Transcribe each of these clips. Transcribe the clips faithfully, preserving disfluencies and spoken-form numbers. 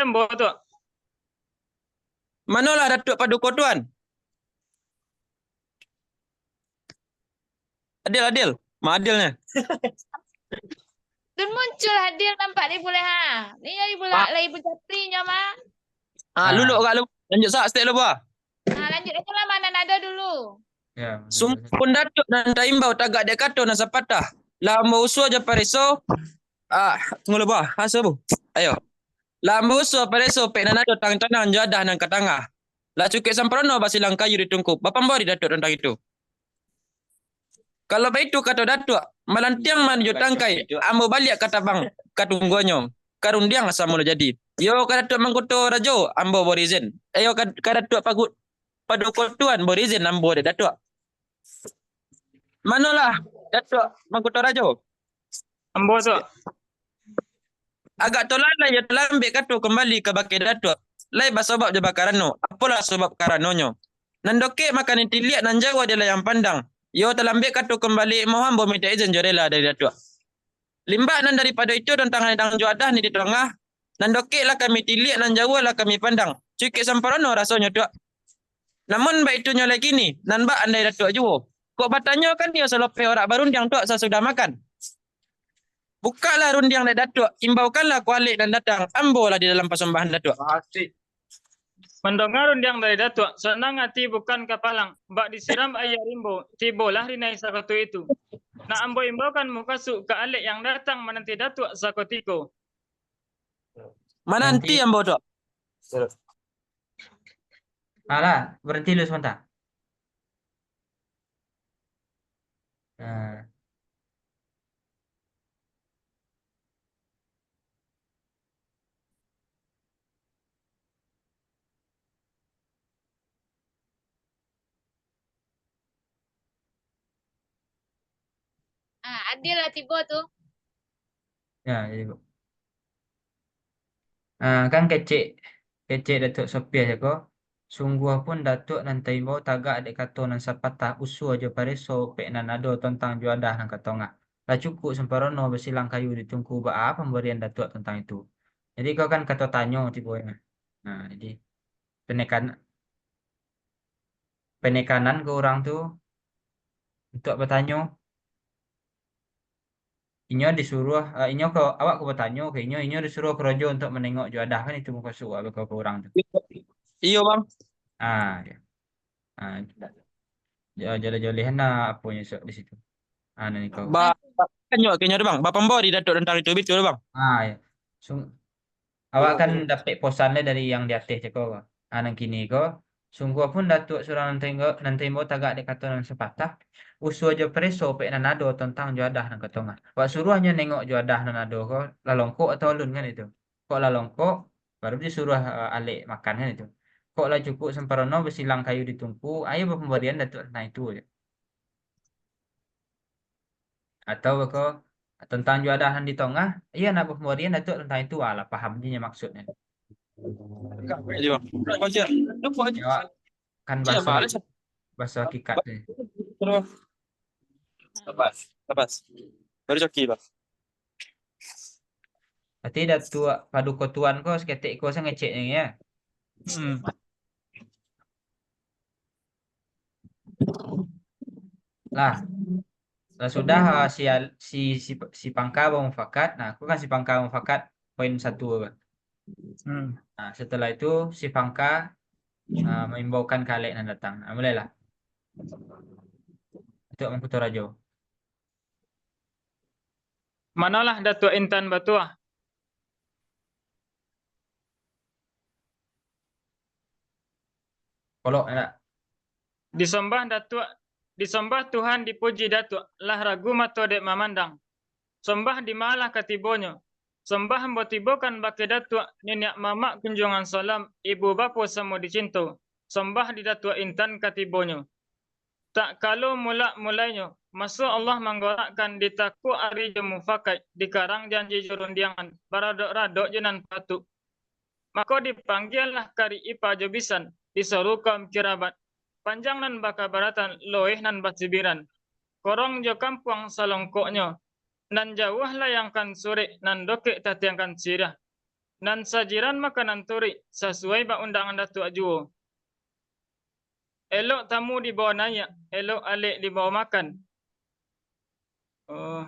ambo tu. Manolah Datuak Paduko Tuan? Adil, adil. Ma adilnyo. Tun muncul adil nampak di buliah, ha. Ni jadi pula lah Ibu Japri nyo mah. Ah, lulok agak lu. Lanjut sak, stek lu, bah. Ah, lanjut aja lah, mana Nado dulu. Ya, sungguahpun Datuak nan taimbau tagak dek kato nan sapatah. Lah ambo usua jo pareso. Ah, tunggu lu, bah. Asa, bu. Ayo. Lah ambo usua pareso pek nan ado tang-tanang jo adah nan ka tangah. Lah cukuik samparono basilang kayu di tungku. Bapambari Datuak tantang itu. Kalau baitu kato Datuak, malantiang manuju tangkai, ambo baliak ka tabang, ka tungguanyo, ka rundiang samulo jadi. Iyo ka Datuak Mangkuto Rajo, ambo bori izin. Iyo ka, ka Datuak Pagu-, Paduko Tuan bori izin ambo dek Datuak. Manolah Datuak Mangkuto Rajo? Ambo tu. Agak tolalai yo talambek kato kambali kabake Datuak. Lai basabab jo bakarano, apolah sabab karanonyo. Nan dokek makan tiliak, nan jauah dilayang pandang. Yo talambek kato kambali, mohon ambo mintak izin jo rela dari Datuak. Limbak nan daripado itu tantang ladang jo adah nan di tangah, nan dokek lah kami tiliak, nan jauah lah kami pandang. Cukuik samparono rasonyo, Tuak. Namun baitunyo lai kini, nan bak andai Datuak juo. Kok batanyo kan iyo salapeh orak barundiang, Tuak, sasudah makan. Bukaklah rundiang dek Datuak, imbaukanlah ko alek nan datang, ambo lah di dalam pasambahan Datuak. Mandonga rundiang dari Datuak, sanang ati bukan kapalang, bak disiram aia rimbo, tibolah rinai sakotu itu. Nak ambo imbaukan mukasuik ka alek yang datang mananti Datuak sakotiko. Mananti ambo, Tuak. Alah, baranti lu sabanta. Nah. Ah, Adil lah tibo tu. Ya, jadi, Bu. Ah, kan kecek, kecek Datuak Sopiah ja ko, sungguahpun Datuak nan taimbau tagak dek kato nan sapatah, usua jo pareso pek nan ado tantang jo adah nan ka tongah. Lah cukuik samparono basilang kayu di tungku, baa pambarian Datuak tantang itu. Jadi, ko kan kato tanyo tibo nyo. Nah, jadi, penekan-, penekanan ka urang tu untuak batanyo. Inyo disuruah, ah, inyo ka, awak ka batanyo ka inyo, inyo disuruah karajo untuak manengok jo adah, kan itu mukasuik awak ka, ka urang tu. Iyo, Bang. Ah, iyo. Ah, jo-, joleh-joleh nah aponyo sok di situ. Ah, nan iko. Ba-, tanyo ka inyo tu, Bang. Bapambari Datuak tantang itu, bitu tu, Bang. Ah, iyo. Sung-, Awak kan dapek posan lai dari yang di ateh cako ko. Ah, nan kini ko, sungguahpun Datuak surang nan tainggo-, nan taimbau tagak dek kato nan sapatah, usua jo pareso pek nan ado tantang jo adah nan ka tongah. Wak suruah nyo nengok jo adah nan ado ko, lah longkok atau alun kan itu. Kok lah longkok, baru disuruah, eh, alek makan kan itu. Kok lah cukuik samparono basilang kayu di tungku, ayo bapambarian Datuak tantang itu, jar. Atau beko, tantang jo adah nan di tongah, iyo nak bapambarian Datuak tantang itu, alah paham je nyo maksudnyo. Iyo, kan bahaso, bahaso hakikat ni. Terus. Sabar, sabar. Baru coki, Bang. Berarti Datuak Paduko Tuan ko saketek ko sa ngecek ni, yo? Hmm. Lah. Lah sudah, ah, si Al-, si, si, si Pangka bamufakat. Nah, aku kan si Pangka bamufakat poin satu kan. Hmm. Nah, setelah itu si Pangka, ah, maimbaukan ka alek nan datang. Nah, mulailah. Datuak Mangkuto Rajo. Manolah Datuak Intan batuah? Kolok, enak. Disombah Datuak, disombah Tuhan, dipuji Datuak, lah ragu mato dek mamandang. Sombah di ma lah ka tibonyo. Sombah ambo tibokan bake Datuak, niniak mamak kunjuangan salam, ibu bapo samo dicinto. Sombah di Datuak Intan ka tibonyo. Tak kalo mulak-mulainyo, maso Allah manggorakkan di takuak ari jo mufakaik, di karang janji jo rundiangan, baradok-radok jo nan patuik. Mako dipanggialah kari ipa jo bisan, disoru kaum kirabat, panjang nan bakabaratan, loeh nan basibiran, korong jo kampuang salongkoknyo, nan jauah layangkan surek, nan dokek tatiangkan siriah. Nan sajiran makanan turuik, sasuai bak undangan Datuak juo. Elok tamu dibawo naiak, elok alek dibawo makan. Oh.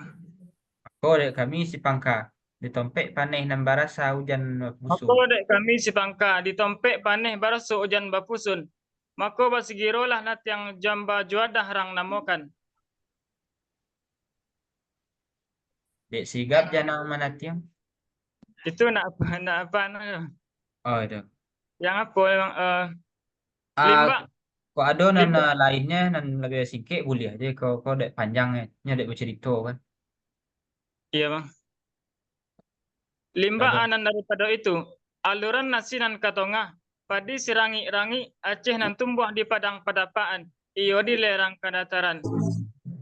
Mako dek kami sipangka, ditompek paneh nan barasa ujan bapusun. Mako dek kami sipangka, ditompek paneh baraso ujan bapusun. Mako basigirolah natiang jamba juadah rang namokan. Dek sigap janang manatiang. Itu nak apa, nak apa, nak? Oh, itu. Yang apa, yang, eh, Ah, limbak. Kok ado nan, limbak. Ah, lainnyo nan labiah singkek buliah je, kok, kok dek panjang, eh, nyo dek bacarito kan. Iya, Bang. Limbak. Ado. Anan daripado itu, aluran nasi nan ka tongah, padi sirangik-rangik, aceh nan tumbuah di padang padapaan, iyo di lerang kadataran.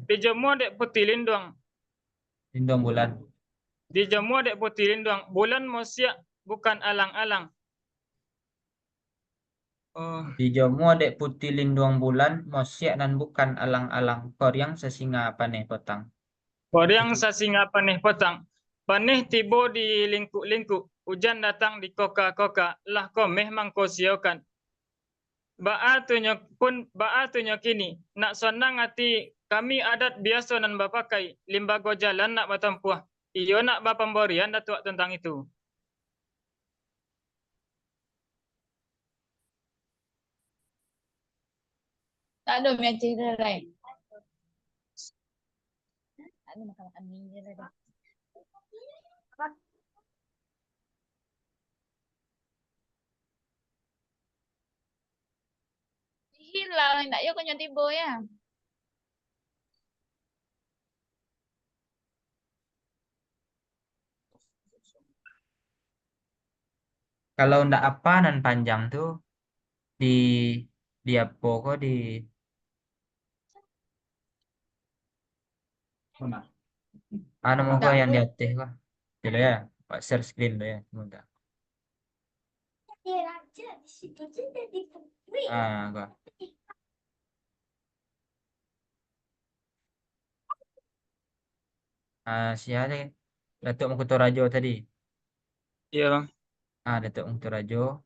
Dijamua dek Puti Linduang. Linduang Bulan. Dijamua dek Puti Linduang, bulan mosiak bukan alang-alang. Oh. Dijamua dek Puti Linduang Bulan, mosiak nan bukan alang-alang, koriang sasinga paneh potang. Koriang sasinga paneh potang. Paneh tibo di lingkuk-lingkuk, ujan datang di koka-koka, lah komeh mangko siokan. Baa tu nyo pun, baa tu nyo kini, nak sonang ati kami adat biaso nan bapakai, limbago jalan nak batampuah, iyo nak bapambarian Datuak tantang itu. Tak ado mi Aceh tu lai. Tak ado makan-makan mi je lah dah. Hilang, indak yo konyo tibo ya. Kalau ndak apa nan panjang tu, di, di apo ko, di, anu, muko yang di ateh ko. Dulu ya, buek share screen dulu ya, sebentar. Ah, ko. Ah, sia tadi? Datuak Mukutarajo tadi. Iya, Bang. Ah, Datuak Mukutarajo.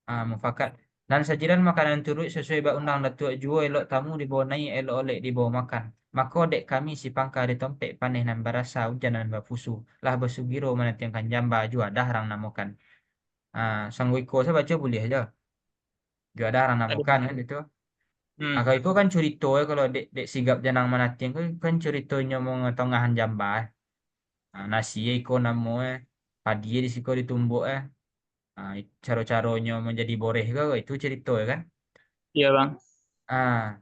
Ah, mufakat. Nan sajiran makanan turuik sasuai bak undang Datuak juo, elok tamu dibawo naiak, elok alek dibawo makan. Mako dek kami sipangka ditompek paneh nan barasa ujan nan bapusu, lah basugiro manatiangkan jamba juadah rang namokan. Ah, sanggo iko sabaco buliah jo. Juadah rang namokan kan itu. Hmm. Ah, kalau iko kan curito, eh, kalau dek, dek sigap janang manatiang ko kan curitonyo mangatongahan jamba, eh. Ah, nasi iko namo, eh, padi di siko ditumbuak, eh. Ah, caro-caronyo manjadi boreh ko, itu curito, eh, kan? Iya, Bang. Ah.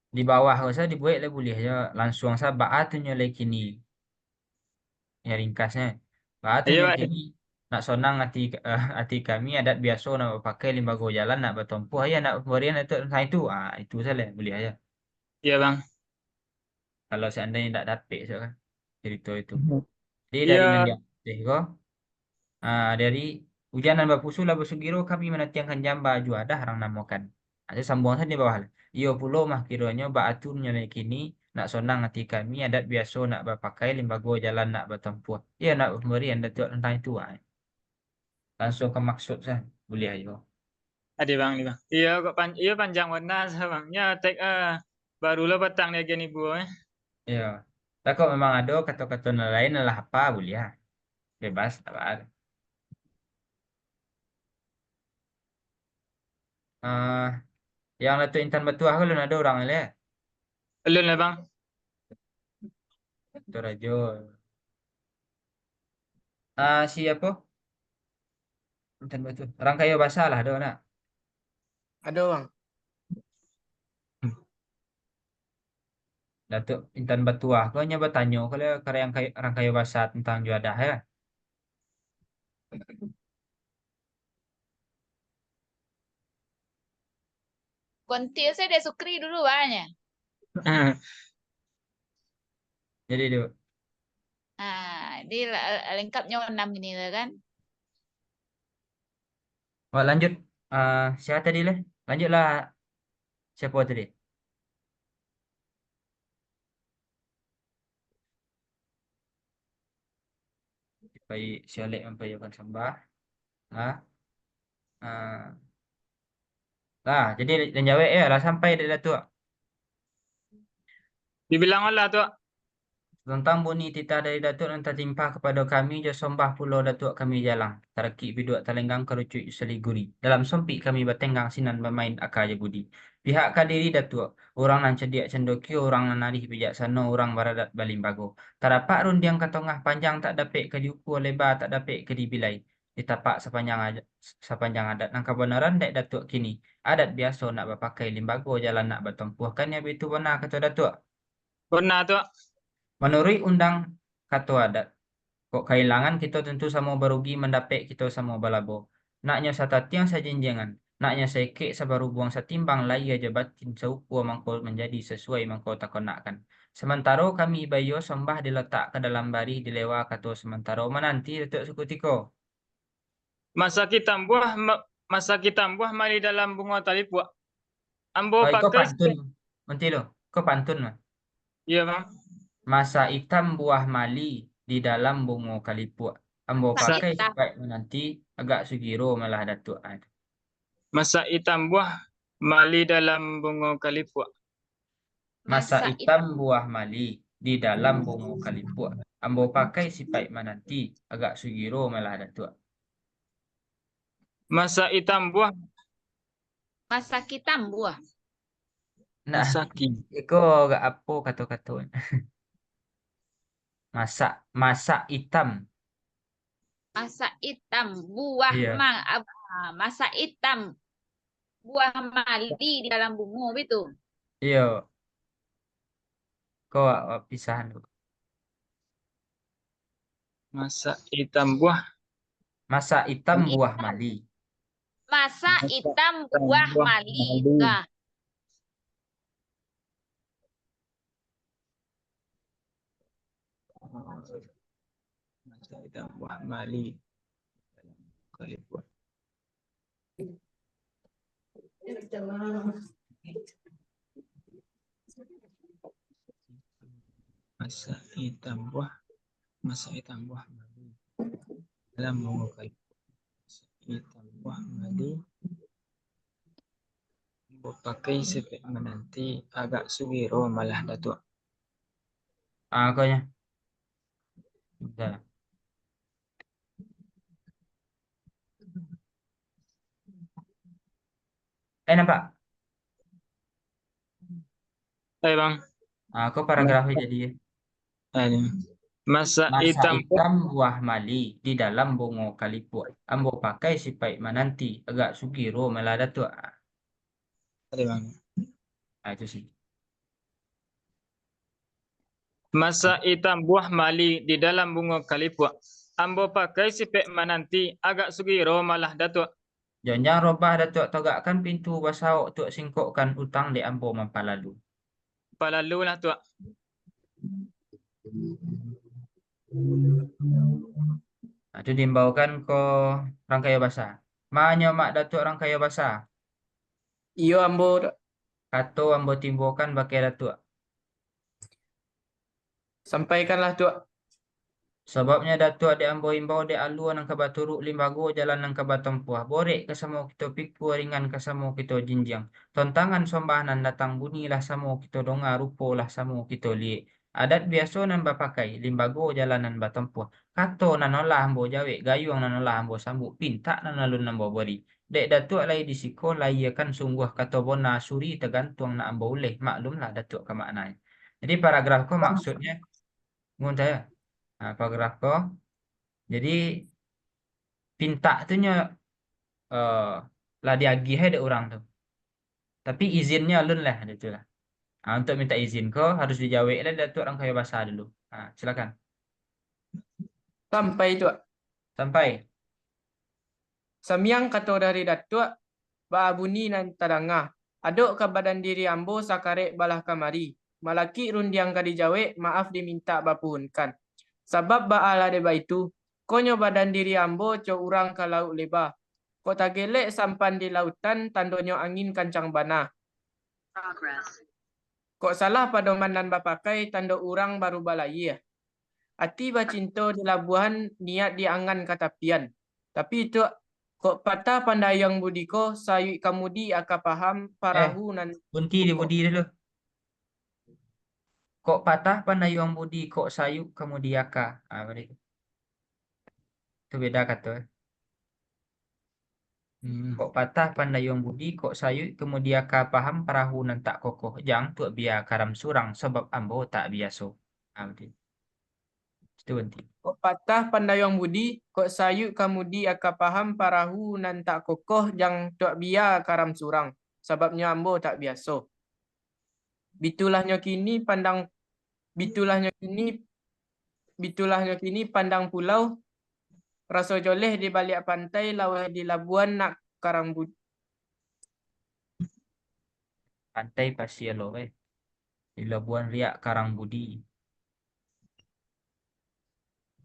Di bawah ko sa dibuek lah buliah jo, lansuang sa baa tu nyo lai kini. Ya, ringkasnyo. Baa tu nyo lai kini, nak sonang ati, eh, ati kami, adat biaso nak bapakai, limbago jalan nak batampuah, ya, nak pambarian itu, tantang itu. Ah, itu salah buliah jo. Iya, Bang. Kalau seandainya ndak dapek, so, kan, cerito itu. Mhm. Jadi, dari nan di ateh ko, ah, dari ujan nan bapusu lah basugiro kami manatiangkan jamba juadah rang namokan. Ah, tu sambuang sajo di bawah lah. Iyo pulo mah kironyo baa tu nyo lai kini, nak sonang ati kami, adat biaso nak bapakai, limbago jalan nak batampuah. Iyo nak pambarian Datuak tantang itu, ah. Lansuang ka maksud sa, buliah juo. Ado, Bang, ado, Bang. Iyo, kok pan-, iyo panjang bana sa, Bang. Nyo tek, eh, baru lo patang di agian ibu, eh. Iyo. Lah kok memang ado kato-kato nan lain, lah apa buliah. Bebas, sabar. Ah, yang Datuak Intan Batuah ko alun ado urang lai? Alun lai, Bang. Datuak Rajo. Ah, si apo? Intan Batuah. Rang Kayo Basa lah, ado nak? Ado, Bang. Datuak Intan Batuah ko nyo batanyo ko lah ka Rang Kayo, Rang Kayo Basa tantang juadah, ya. Konti sajo dek Sukri dulu, banyak. Jadi, Duk. Ah, jadi la-, lengkapnyo enam ini lah, kan? Wak, lanjut. Ah, sia tadi lah? Lanjutlah. Siapa tadi? Pai siolek mampaiyokan sambah. Nah. Ah. Lah, jadi den jawek yo, lah sampai dek Datuak. Dibilang lah, Tuak. Tantang bunyi titah dari Datuak nan tatimpah kapado kami, jo sombah pulo Datuak kami jalang. Tarakik biduak talenggang, karucuik saliguri. Dalam sompik kami batenggang, sinan bamain aka jo budi. Pihak ka diri Datuak, urang nan cadiak candokio, urang nan arih bijaksano, urang baradat balimbago. Tarapak rundiang ka tongah, panjang tak dapek ka diukua, leba tak dapek ka dibilai. Di tapak sapanjang aja-, sapanjang adat nan kabanaran dek Datuak kini, adat biaso nak bapakai, limbago jalan nak batampuah, kan yo baitu bana kato Datuak? Bana, Tuak. Manuruik undang kato adat, kok kailangan kito tantu samo barugi, mandapek kito samo balabo. Naknyo satatiang sajinjiangan, naknyo saikek sabarubuang, satimbang lahia jo batin, saukua mangko manjadi, sasuai mangko takonakkan. Samantaro kami baiyo, sombah dilatak ka dalam barih, dilewa kato samantaro, mananti Datuak sakutiko. Masaki tambuah, ma-, masaki tambuah mali dalam bungo kalipuak. Ambo Oh, iko pakai pantun. Nanti lo, iko pantun mah. Iya, Bang. Masak itam buah mali di dalam bungo kalipuak. Ambo Masak pakai itam. Sipaik mananti, agak sugiro malah Datuak. Ah, itu. Masak itam buah mali dalam bungo kalipuak. Masak Masak itam itam. Buah mali di dalam bungo kalipuak. Ambo pakai sipaik mananti, agak sugiro malah Datuak. Masak itam buah. Masak itam buah. Nah, Masaki. Iko agak apo kato-kato? Masak, masak itam. Masak itam buah Iya. mang-, ab-, ah, masak itam buah mali di dalam bungo, betul? Iyo. Ko awak, awak pisahan dulu. Masak itam buah. Masak itam Itam. Buah mali. Masak Masak itam itam buah buah mali. Mali. Nah. Masak itam buah mali. Kalipuak. Masak itam buah, masak itam buah mali. Dalam bungo kalipuak. Masak itam buah mali. Bapakai sipaik mananti, agak sugiro malah Datuak. Ah, ko nyo. Dah. Eh, nampak? Eh, Bang. Ah, ko paragraf Mas- jadi. Eh, masak Masak itam buah itam buah mali di dalam bungo kalipuak. Ambo pakai sipaik mananti, agak sugiro malah Datuak. Tadi, Bang. Ah, itu sih. Masak itam buah mali di dalam bungo kalipuak. Ambo pakai sipaik mananti, agak sugiro malah Datuak. Janjang robah Datuak togakkan pintu, basaok Tuak singkokkan, utang dek ambo mampalalu. Palalu lah, Tuak. Nah, tu diimbaukan ko Rangkayo Basa. Ma nyo mak Datuak Rangkayo Basa? Iyo, ambo, Tuak. Kato ambo timbokan bakeh Datuak. Sampaikanlah, Tuak. Sababnyo Datuak dek ambo imbau, dek alua nan ka baturuik, limbago jalan nan ka batampuah, borek ka samo kito pikua, ringan ka samo kito jinjiang. Tontangan sombah nan datang, bunyi lah samo kito donga, rupo lah samo kito liek. Adat biaso nan bapakai, limbago jalan nan batampuah. Kato nan olah ambo jawek, gayuang nan olah ambo sambuik, pintak nan alun ambo bari. Dek Datuak lai di siko, layiakan sungguah kato bona, suri tagantuang nak ambo uleh, maklumlah Datuak ka maknanyo. Jadi paragraf ko maksudnyo, ngun sajo. Ha, paragraf ko. Jadi pintak tu nyo, eh, lah diagiah dek urang tu. Tapi izinnyo alun lah, gitu lah. Ha, untuk mintak izin ko harus dijawek lah Datuak Rangkayo Basa dulu. Ha, silakan. Sampai, Tuak. Sampai. Samiang kato dari Datuak, baa bunyi nan tadanga. Adok ka badan diri ambo sakarek balah kamari. Malakik rundiang ka dijawek, maaf dimintak bapuhunkan. Sabab baa lah dek baitu, ko nyo badan diri ambo co urang ka lauik leba. Kok tagelek sampan di lautan, tandonyo angin kancang bana. Kok salah padoman nan bapakai, tando urang baru balayia. Ati bacinto di labuahan, niat di angan ka tapian. Tapi tu, kok patah pandayuang budi ko, sayuik kamudi aka paham, parahu nan Bunti di budi dulu. Kok patah pandayuang budi, kok sayuik kamudi aka. Ah, balik. Tu beda kato, eh. Hmm. Kok patah pandayuang budi, kok sayuik kamudi aka paham, parahu nan tak kokoh, jan tuak bia karam surang, sabab ambo tak biaso. Ah, budi. Itu bunti. Kok patah pandayuang budi, kok sayuik kamudi aka paham, parahu nan tak kokoh, jan tuak bia karam surang, sababnyo ambo tak biaso. Bitulahnyo kini pandang, bitulahnyo kini, bitulahnyo kini pandang pulau, raso joleh di baliak pantai, laweh di labuan nak karang bu-, Pantai Pasia Laweh, di labuan riak karang budi.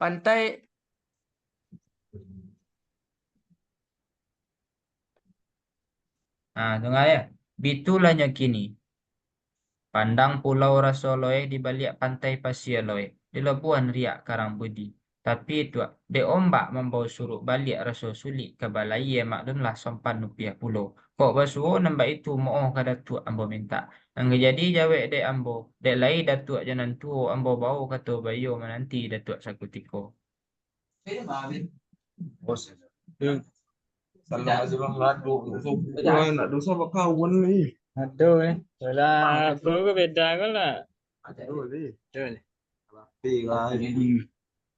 Pantai. Ah, danga yo. Bitulahnyo kini. Pandang pulau raso laweh di baliak pantai Pasia Laweh, di labuan riak karang budi. Tapi tuak, dek ombak mambao suruik baliak raso sulik ka balayia, maklumlah sampan upiah pulo. Kok basuo nan baitu, maoh ka Datuak ambo mintak. Nan ka jadi jawek dek ambo, dek lai Datuak jo nan tuo ambo bao kato baiyo mananti Datuak sakutiko. Yo. Salah aja lah, nak dosa bakawan ni. Aduh, eh. Alah, aku ke beda kau lah. Aduh, ni. Aduh, ni. Tapi lah. Hmm.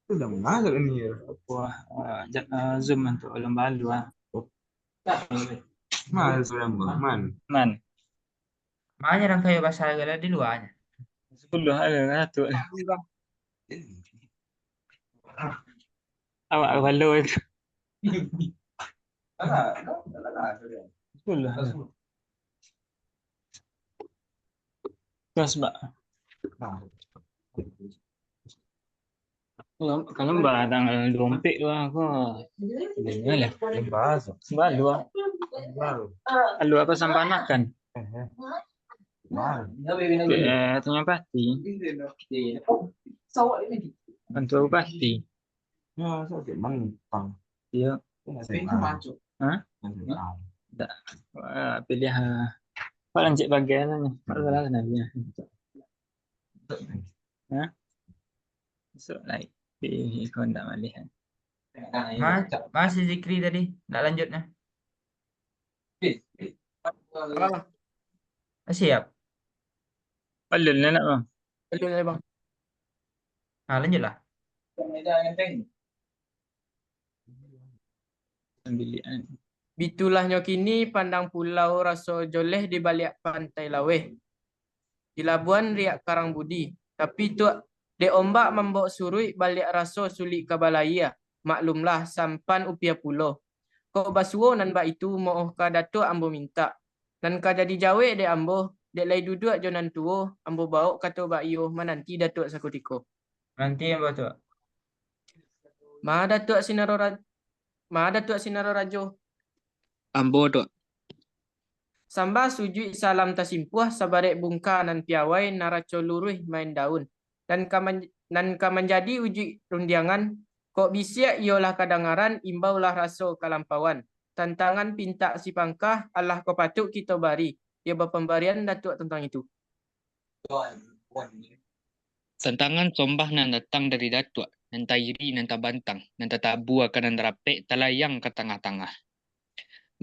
Tu dah masuk ni. Wah, ah, ja-, ah, Zoom untuk balu-balu, ah. Mana sudah, Man? Man. Mana orang kayo basah gala di luarnya? Sepuluh ada lah tu. Awak balu itu. Sepuluh ada. Terus, Mbak. Kalau, kalau Mbak tanggal dua puluh empat tu aku. Iyolah. Lembah tu. Lembah lu. Lembah lu. Lu apa sampanakan? Eh, eh. Wah. Eh, tanya pasti. Tentu pasti. Ya, sakit mantang. Iya. Hah? Tak. Wah, pilih, ah, paling cek bagian lah ni. Masalah sebenarnya. Hah? Masuk like. Eh, kau ndak malih, kan? Ma-, masih Zikri tadi, nak lanjut nah. Ah. Ah, siap. Alun lah nak, Bang. Alun lah, Bang. Ah, lanjutlah. Ambil, ah. Bitulahnyo kini pandang pulau raso joleh di baliak pantai laweh. Di labuan riak karang budi, tapi tuak dek ombak mambao suruik baliak raso sulik ka balayia, maklumlah sampan upiah pulo. Kok basuo nan baitu, maoh ka Datuak ambo mintak. Nan ka jadi jawek dek ambo, dek lai duduak jo nan tuo, ambo baok kato baiyo mananti Datuak sakutiko. Nanti ambo tu. Ma Datuak Sinaro Ra-, ma Datuak Sinaro Rajo. Ambo tu. Sambah sujuik salam tasimpuah, sabarek bungka nan piawai, naraco luruih main daun. Nan ka man-, nan ka manjadi ujuik rundiangan, kok bisiak iyolah kadangaran, imbaulah raso kalampauan. Tantangan pintak sipangka, alah ko patuik kito bari, iyo bapambarian Datuak tantang itu. Tantangan sombah nan datang dari Datuak, nan tairi, nan tabantang, nan tatabua ka nan rapek, talayang ka tangah-tangah.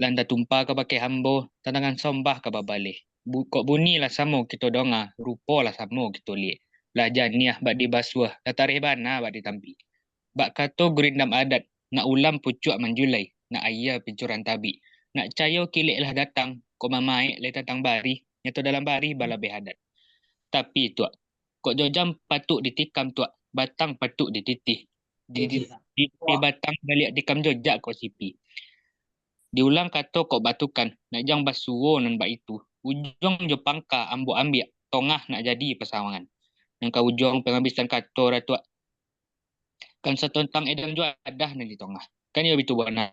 Lah tatumpa kabake ambo, tantangan sombah ka babaleh. Bu-, kok bunyi lah samo kito donga, rupo lah samo kito liek. Lah janiah bak dibasuah, lah tareh bana bak ditampik. Bak kato gurindam adat, nak ulam pucuak manjulai, nak aia picuran tabik. Nak cayo kilek lah datang, kok mamaek lai tantang barih, nyato dalam barih balabeh adat. Tapi, Tuak, kok jojang patuik ditikam, Tuak, batang patuik dititih. Di, di, dititih batang baliak tikam jojak kok sipi. Diulang kato kok batukan, nak jan basuo nan baitu. Ujuang jo pangka ambo ambiak, tongah nak jadi pasawangan. Nan ka ujuang pangabisan kato, Datuak. Kan satontang edan juo adah nan di tongah. Kan iyo bitu bana.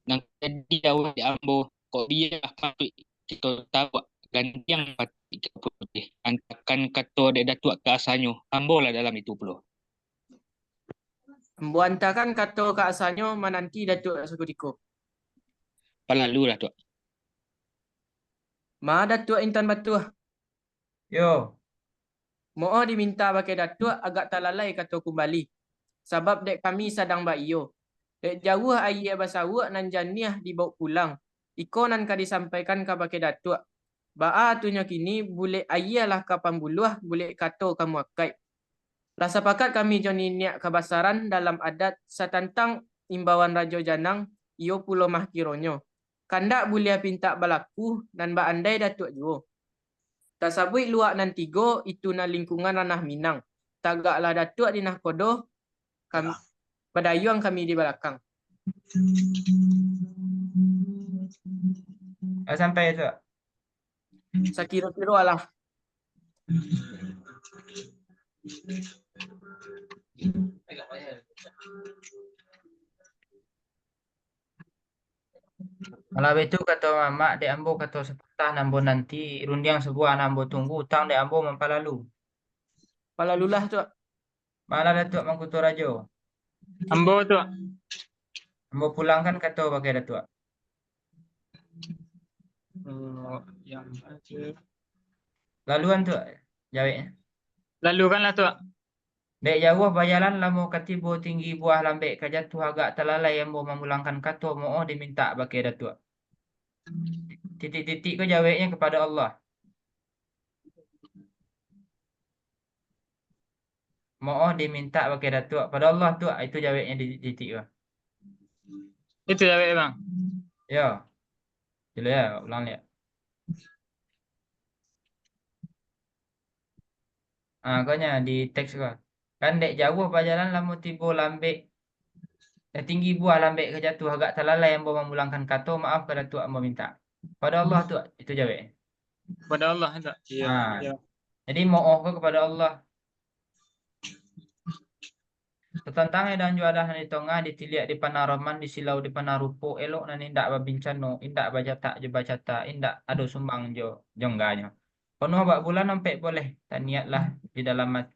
Nan jadi awak di ambo, kok bialah patuik kito taruak Gantiang patik ka putih, antakan kato dek Datuak ka asanyo, ambo lah dalam itu pulo. Ambo antakan kato ka asanyo, mananti Datuak sakutiko. Palalu lah, Tuak. Ma Datuak intan batuah. Yo. Mo'oh diminta bakeh Datuak agak talalai kato kumbali, sabab dek kami sadang baiyo. Dek jauah ayie basawuak nan janiah dibaok pulang, iko nan ka disampaikan kabakeh Datuak. Baa tu nyo kini, bulek ayie lah ka pambuluah, bulek kato ka muakaik. Lah sapakat kami jo niniak kabasaran dalam adat satantang imbauan Rajo Janang, iyo pulo mah kironyo. Kandak buliah pintak balaku, nan baandai Datuak juo. Tasabuik luak nan tigo, itu nan lingkungan ranah Minang. Tagaklah Datuak di nahkodo, kam-, badayuang kami di balakang. Lah sampai tu. Sakiro-kiro alah. Alah baitu kato mamak, dek ambo kato sapatah nan ambo nanti, rundiang sabuah nan ambo tunggu, utang dek ambo mampalalu. Palalulah, Tuak. Malah Datuak Mangkuto Rajo. Ambo, Tuak. Ambo pulangkan kato bakeh Datuak. Oh, yang aja. Laluan, Tuak, jaweknyo. Lalukanlah, Tuak. Dek jauah bajalan lamo ka tibo, tinggi buah lambek ka jatuah, agak talalai ambo mamulangkan kato, mo'oh dimintak bakeh Datuak. Titik-titik ko jaweknyo kapado Allah. Mo'oh dimintak bakeh Datuak. Pado Allah, Tuak, itu jaweknyo di titik ko. Itu jawek, Bang. Yo. Dulu ya, ulang liak. Ah, ko nyo di teks ko. Kan dek jauah bajalan lamo tibo lambek, eh, tinggi buah lambek ka jatuah, agak talalai ambo mamulangkan kato, maaf ka Datuak ambo mintak. Pado Allah, Tuak, itu jaweknyo. Pado Allah, Tuak. Iyo, ah, iyo. Jadi, mo'oh ko kapado Allah. Tatantang edan juadah nan di tongah, ditiliak di panah roman, disilau di panah rupo, elok nan indak babincano, indak bajatak jo bacata, indak ado sumbang jo jongganyo. Panuah bak bulan ampek boleh, taniatlah di dalam at-,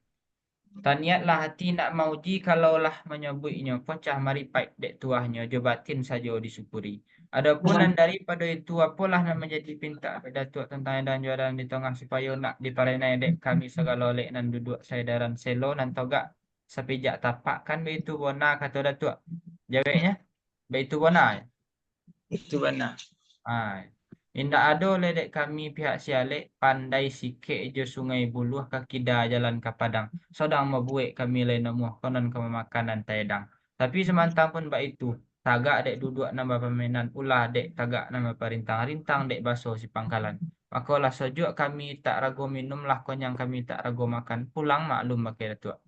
taniatlah ati nak mauji, kalau lah manyabuiknyo, pocah maripaik dek tuahnyo, jo batin sajo disyukuri. Adopun nan daripado itu, apolah nan manjadi pintak dek Datuak tantang edan juadah nan di tongah, supayo nak diparenai dek kami sagalo, lek nan duduak saedaran selo nan togak sapijak tapak, kan baitu bona kato Datuak. Jaweknyo, baitu bona. Itu bana. Ai. Indak ado lai dek kami pihak si Alek, Pandai Sikek jo Sungai Buluah, ka kida jalan ka Padang. Sodang mabuek kami lai namuah, konon ka mamakan nan taedang. Tapi samantang pun baitu, tagak dek duduak nan bapamenan, ulah dek tagak nan baparintang, rintang dek baso si pangkalan. Mako lah sojuak kami tak rago minum, lah konyang kami tak rago makan, pulang maklum bakeh Datuak.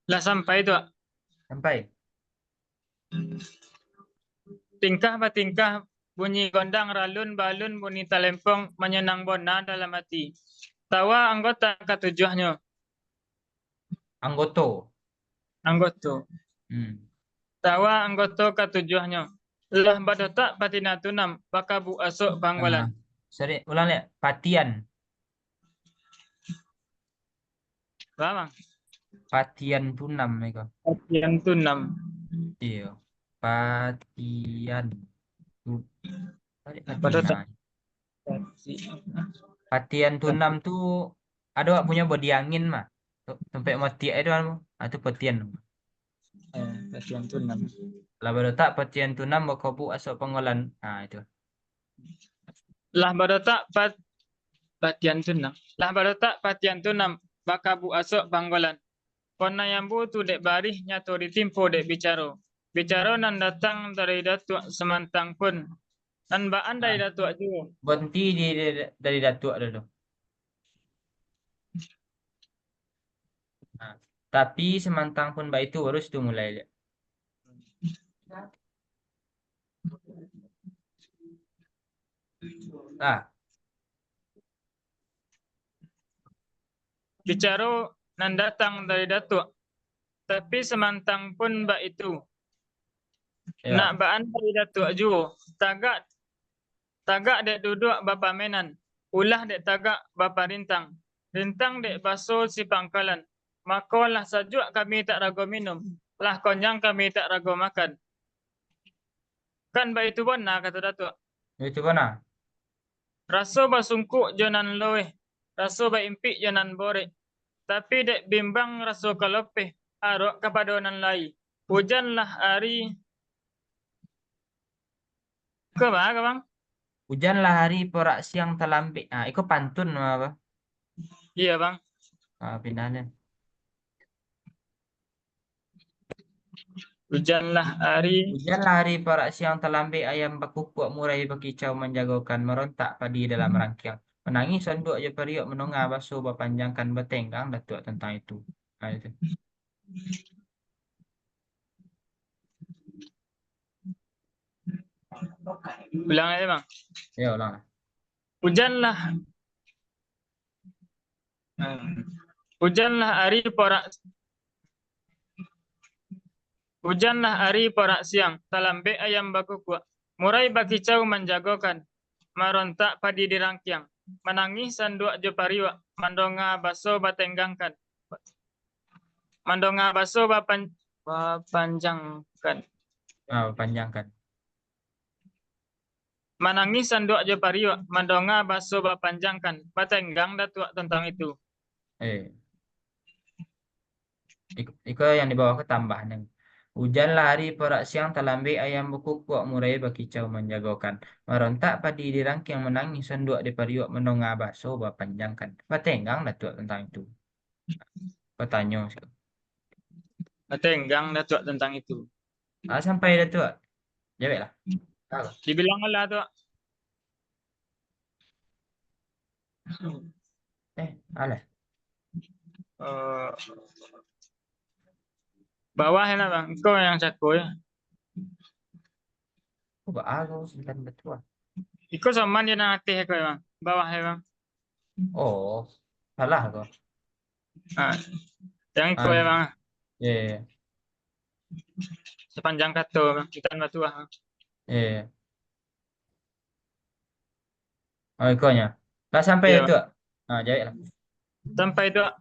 Lah sampai, Tuak? Sampai. Tingkah batingkah, bunyi gondang ralun-balun, bunyi talempong manyanang bona dalam ati. Tawa anggota katujuahnyo. Anggoto. Anggoto. Hmm. Tawa anggoto katujuahnyo. Lah badotak patina tunam, bakabuk asok panggolan. Ah, sorry, ulang liak. Patian. Ba, Bang? Patian tunam iko. Patian tunam. Iyo. Patian tu-, tarik Apa tu, patina. Patian tunam tu ado awak punyo bodi angin mah. Tu, tampek motiak itu anu. Ah, tu patian. Eh, patian tunam. Lah badotak patian tunam, bakabuk asok panggolan. Ah, itu. Lah badotak pat-, patian tunam. Lah badotak patian tunam, bakabuk asok panggolan. Panayambu tu dek barih, nyato ditimpo dek bicaro. Bicaro nan datang dari Datuak samantang pun. Nan baan dari Ah. Datuak juo. Bonti di, di, dari Datuak dulu. Nah, tapi samantang pun baitu, baru situ mulai liak. Ah. Bicaro nan datang dari Datuak. Tapi samantang pun baitu. Ya. Nak baan dari Datuak juo. Tagak, tagak dek duduak bapamenan. ulah dek tagak baparintang, rintang dek baso sipangkalan, mako lah sajuak kami tak rago minum, lah konyang kami tak rago makan. Kan baitu bona kato Datuak. Baitu bona. Raso basungkuk jo nan loweh, raso baimpik jo nan borek. Tapi dek bimbang raso kalopeh, arok kapado nan lai. Ujan lah ari. Iko ba, ka, Bang? Ujan lah ari porak siang talambek. Ah, iko pantun apa? Iya, Bang. Ah, pindah deh. Ujan lah ari. Ujan lah ari parak siang talambek, ayam bakukuak, murai bakicau manjagokan, marontak padi dalam rangkiang, manangih sonduak jo pariuak, mandonga baso bapanjangkan, batenggang Datuak tantang itu. Ha, itu. Ulang aja, Bang. Ya, ulang lah. Ujan lah Hmm. Ujan lah ari porak, ujan lah ari porak siang, talambek ayam bakukuak, murai bakicau manjagokan, marontak padi di rangkiang, manangih sanduak jo pariuak, mandonga baso batenggangkan, mandonga baso bapan-, bapanjangkan. Ah, bapanjangkan. Manangih sanduak jo pariuak, mandonga baso bapanjangkan, batenggang Datuak tantang itu. Eh. Ik-, iko yang di bawah ko tambah nih. Ujan lah ari porak siang, talambek ayam bakukuak, murai bakicau manjagokan. Marontak padi di rangkiang, manangih sanduak di pariuak, mandonga baso bapanjangkan. Batenggang Datuak tantang itu. Batanyo. Batenggang Datuak tantang itu. Ah, sampai Datuak. Jawek lah. Dibilang alah, Tuak. Eh, alah. Eh, bawah enak, Bang. Engkau yang cako ya. Oh, ba-, ah, kau simpan Datuak. Iko saman dia nang ateh kau, Bang. Bawah ya, Bang. Oh, salah kau. Ah, yang iko ya, Bang. Iya, iya. Sapanjang kato, Bang. Intan Batuah. Iya, iya. Oh, ikonyo. Lah sampai Iya. Datuak. Ah, jawek lah. Sampai, Tuak.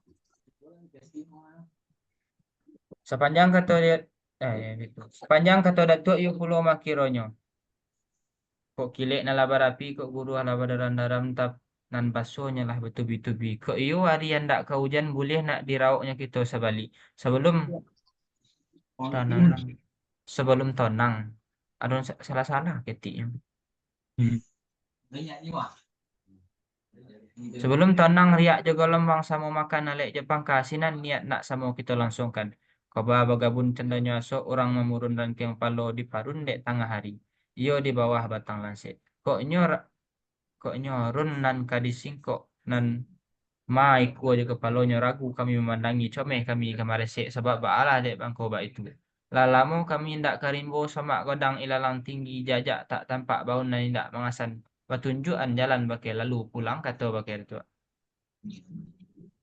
Sapanjang kato dia, eh, ya, gitu. Sapanjang kato Datuak, iyo pulo makironyo. Kok kilek nan lah barapi, kok guruah lah badaram-daram, tap-, nan basonyo lah batubi-tubi. Kok iyo ari andak ka ujan, buliah nak dirauknyo kito sabalik. Sabalum Iya. tanang, sabalum tonang. Ado sa-, salah-salah ketiknyo. Hmm. Sabalum tanang riak jo galombang, samo makan alek jo pangka, sinan niat nak samo kito langsungkan. Koba bagabun tandonyo asok, urang mamurun rangkiang palo, diparun dek tangah ari, iyo di bawah batang lansek. Kok nyo ra-, kok nyo run nan ka disingkok, nan ma ikua jo kapalonyo, ragu kami mamandangi, comeh kami ka maresek, sabab baalah dek bangko baitu. Lah lamo kami indak ka rimbo, somak godang ilalang tinggi, jajak tak tampak, baun nan indak mangasan, batunjuakan jalan bakeh lalu, pulang kato bakeh Datuak.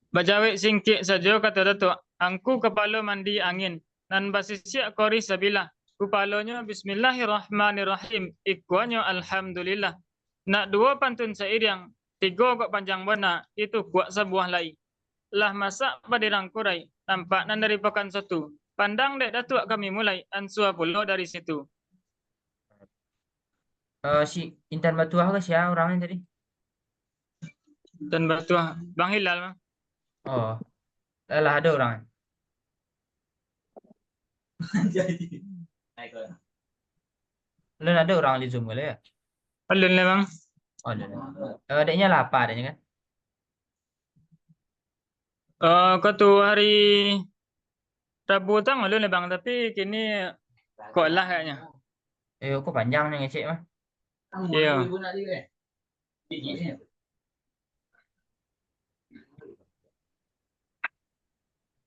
Bajawek singkek sajo kato Datuak, angku kapalo mandi angin, nan basisiak korih sabilah, kupalonyo Bismillahirrahmanirrahim, ikuanyo Alhamdulillah. Nak duo pantun sairiang, tigo kok panjang bona, itu kuak sabuah lai. Lah masak padirang kurai, nampak nan dari Pakan Sotu. Pandang dek Datuak kami mulai, ansua pulo dari situ. Eh, si Intan Batuah ko sia urangnyo tadi? Intan Batuah, Bang Hilal, Bang. Oh, lah, lah ado urang. Alun ado urang di Zoom ko lai, ya? Alun lai, Bang. Oh, alun. Eh, adaknyo lah apa adaknyo kan? Eh, ko tu hari Rabu tang alun lai, Bang, tapi kini kok lah kayaknyo. Eh, kok panjang ni ngecek mah. Iyo.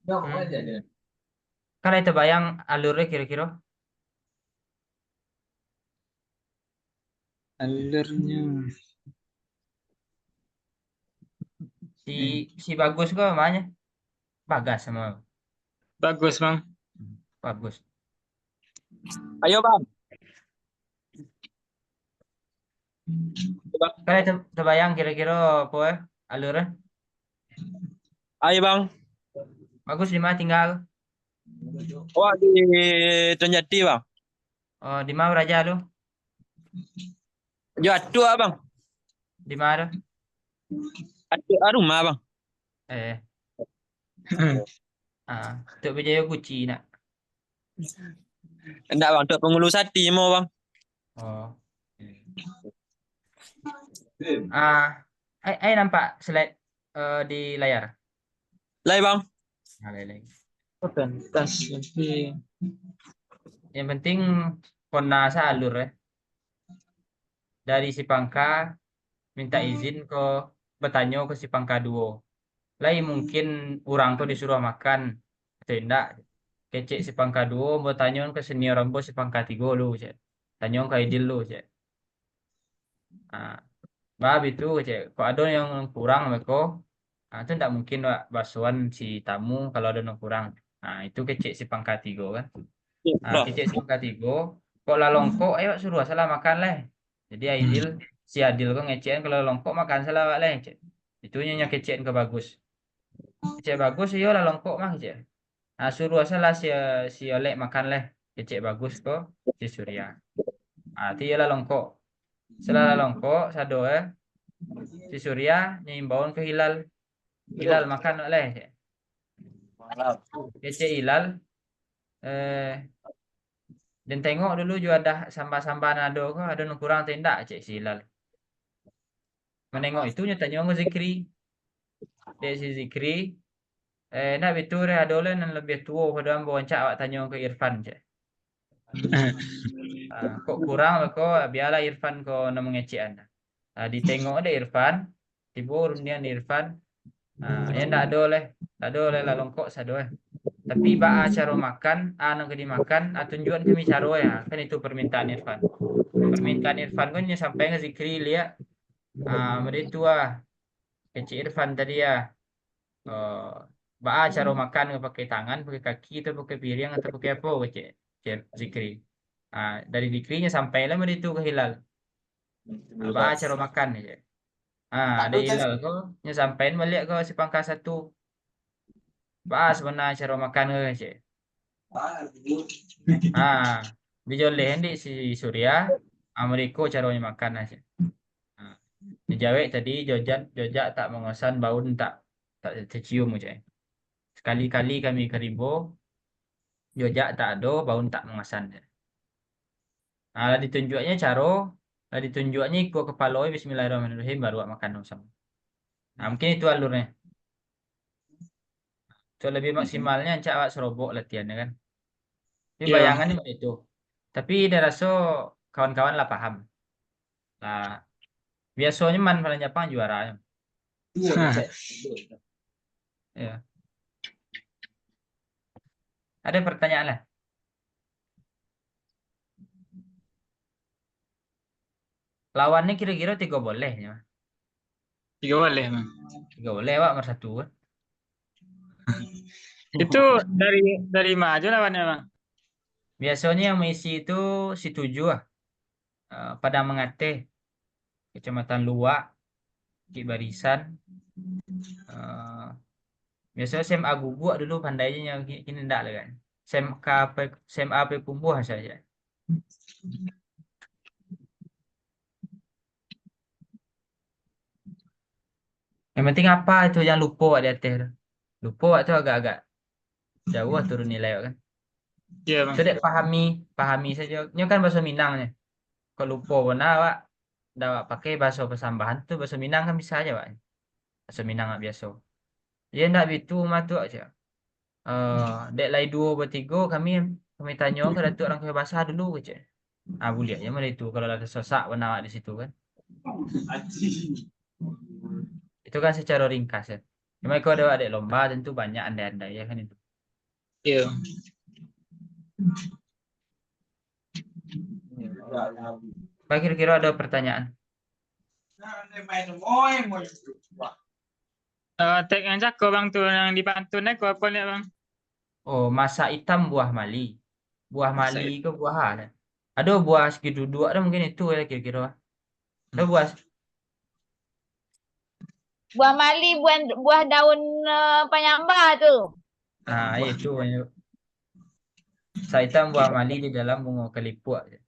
Hmm. Kan lai tabayang alurnyo kiro-kiro? Alurnyo. Si, si Bagus ko ma nyo? Bagas samo. Bagus, Bang. Bagus. Ayo, Bang. Kalau ter- terbayang kira-kira apa eh alur eh? Ayo bang. Bagus di mana tinggal? Awak di Tunjati bang. Oh, di mana raja lu? Jo atuk bang. Di mana? Atuk ah, rumah bang. Eh. Ah, Tok Bijayo Guci nak. Enggak bang, Tok Pangulu Sati mo bang. Oh. Ah, ai, ai nampak slide eh, di layar. Lai bang. Nah, lai, lai. Pentas tapi Yang penting kona sa alur eh. Dari si pangka minta izin ko bertanyo ke si pangka duo. Lai mungkin urang ko disuruh makan atau indak. Kecek si pangka duo bertanyo ke senior ambo si pangka tigo lu cek. Tanyo ke idil lu cek. Ah, bah bitu kecek. Kok ado yang kurang beko, ah, tu ndak mungkin wak basoan si tamu kalau ado yang kurang. Ah, itu kecek si pangka tigo kan. Ah, kecek si pangka tigo, kok lah longkok, ayo wak suruah salah makan leh. Jadi Aidil, si Adil ko ngecek kan kalau longkok makan salah wak leh cek. Itu nyo nyo kecek ke bagus. Kecek bagus iyo lah longkok mah cek. Ah, suruah salah si si Olek makan leh. Kecek bagus ko si Surya. Ah, ti iyo lah longkok. Salah lah longkok sado eh. Si Surya nyo imbaun ke Hilal. Hilal makan wak leh cek. Kecek Hilal eh, den tengok dulu jo adah samba-samba nan ado ko, ado nan kurang atau indak, cek si Hilal. Manengok itu nyo tanyo ka Zikri. Dek si Zikri, eh, nak bitu deh ado lah nan labiah tuo pado ambo, rancak awak tanyo ka Irfan, cek. Ah, kok kurang beko, bialah Irfan ko nan mangecekan. Ah, ditengok dek Irfan, tibo rundiang di Irfan. Ah, ya ndak ado leh, ndak ado leh lah longkok sado eh. Tapi baa caro makan, ah, nan ka dimakan, ah, tunjuakan kami caro ya. Kan itu permintaan Irfan. Permintaan Irfan kan nyo sampai ka Zikri liak. Ah, mode itu ah. Kecek Irfan tadi ah. Oh, baa caro makan, pakai tangan, pakai kaki, atau pakai piriang, atau pakai apa, kecek, kecek Zikri. Ah, dari Zikri nyo sampai lah mode itu ka Hilal. Ah, baa caro makan, kecek. Ah, dari Hilal ko, nyo sampaian baliak ka si pangka satu. Baa sabana caro makan ko, kecek. Ah, dijoleh dek si Surya, ah, mode iko caronyo makan lah, cek. Ah, dijawek tadi, jojak, jojak tak mangosan, baun tak, tak tecium, cek. Sakali-kali kami ka rimbo, jojak tak ado, baun tak mangosan, cek. Ah, lah ditunjuaknyo caro, lah ditunjuaknyo iko kapalo, bismillahirrahmanirrahim, baru awak makan samo. Nah, mungkin itu alurnyo. Untuk lebih maksimalnyo, rancak awak sarobok latihan, ya kan? Tapi Iya. bayangan ni itu. Tapi den raso kawan-kawan lah paham. Lah, biasonyo man Padang Japang juara. Ya. Ada pertanyaan lah? Lawannya kira-kira tiga boleh ya. Tiga boleh, Bang. Tiga boleh awak nomor satu kan. Itu dari dari mana aja lawannya, Bang? Biasanya yang mengisi itu si tujuh ah. Eh, Padang Mengateh, Kecamatan Luak, Bukit Barisan. Eh, biasa S M A Guguk dulu pandai je, kini ndak lah kan. S M K Pe-, S M A Payakumbuh saja. Yang penting apa itu, jangan lupo awak di ateh tu. Lupo awak tu agak-agak jauh lah turun nilai awak kan. Iya, Bang. So dek pahami, pahami saja. Nyo kan bahaso Minang nyo. Kok lupo bana awak, ndak awak pakai bahaso pasambahan tu, bahaso Minang kan bisa aja awak. Bahaso Minang awak biaso. Iyo ndak bitu mah tu awak cak. Eh, dek lai duo batigo kami, kami tanyo ka Datuak Rangkai Basah dulu kecek. Ah, buliah aja mah itu kalau lah sasak bana awak di situ kan. Itu kan secara ringkas ya. Cuma kalau ada dek lomba tentu banyak andai-andai ya kan itu. Iya. Bang, kira-kira ada pertanyaan? Eh, tek yang cako, Bang, tu yang di pantun ko apa ni, Bang? Oh, masak itam buah mali. Buah Masak mali ke buah apa? Ada buah segi duduak tu mungkin itu ya kira-kira. Ado buah. Buah mali, buah, buah daun, eh, panyambah tu. Ah, itu. Saitan buah mali di dalam bungo kalipuak.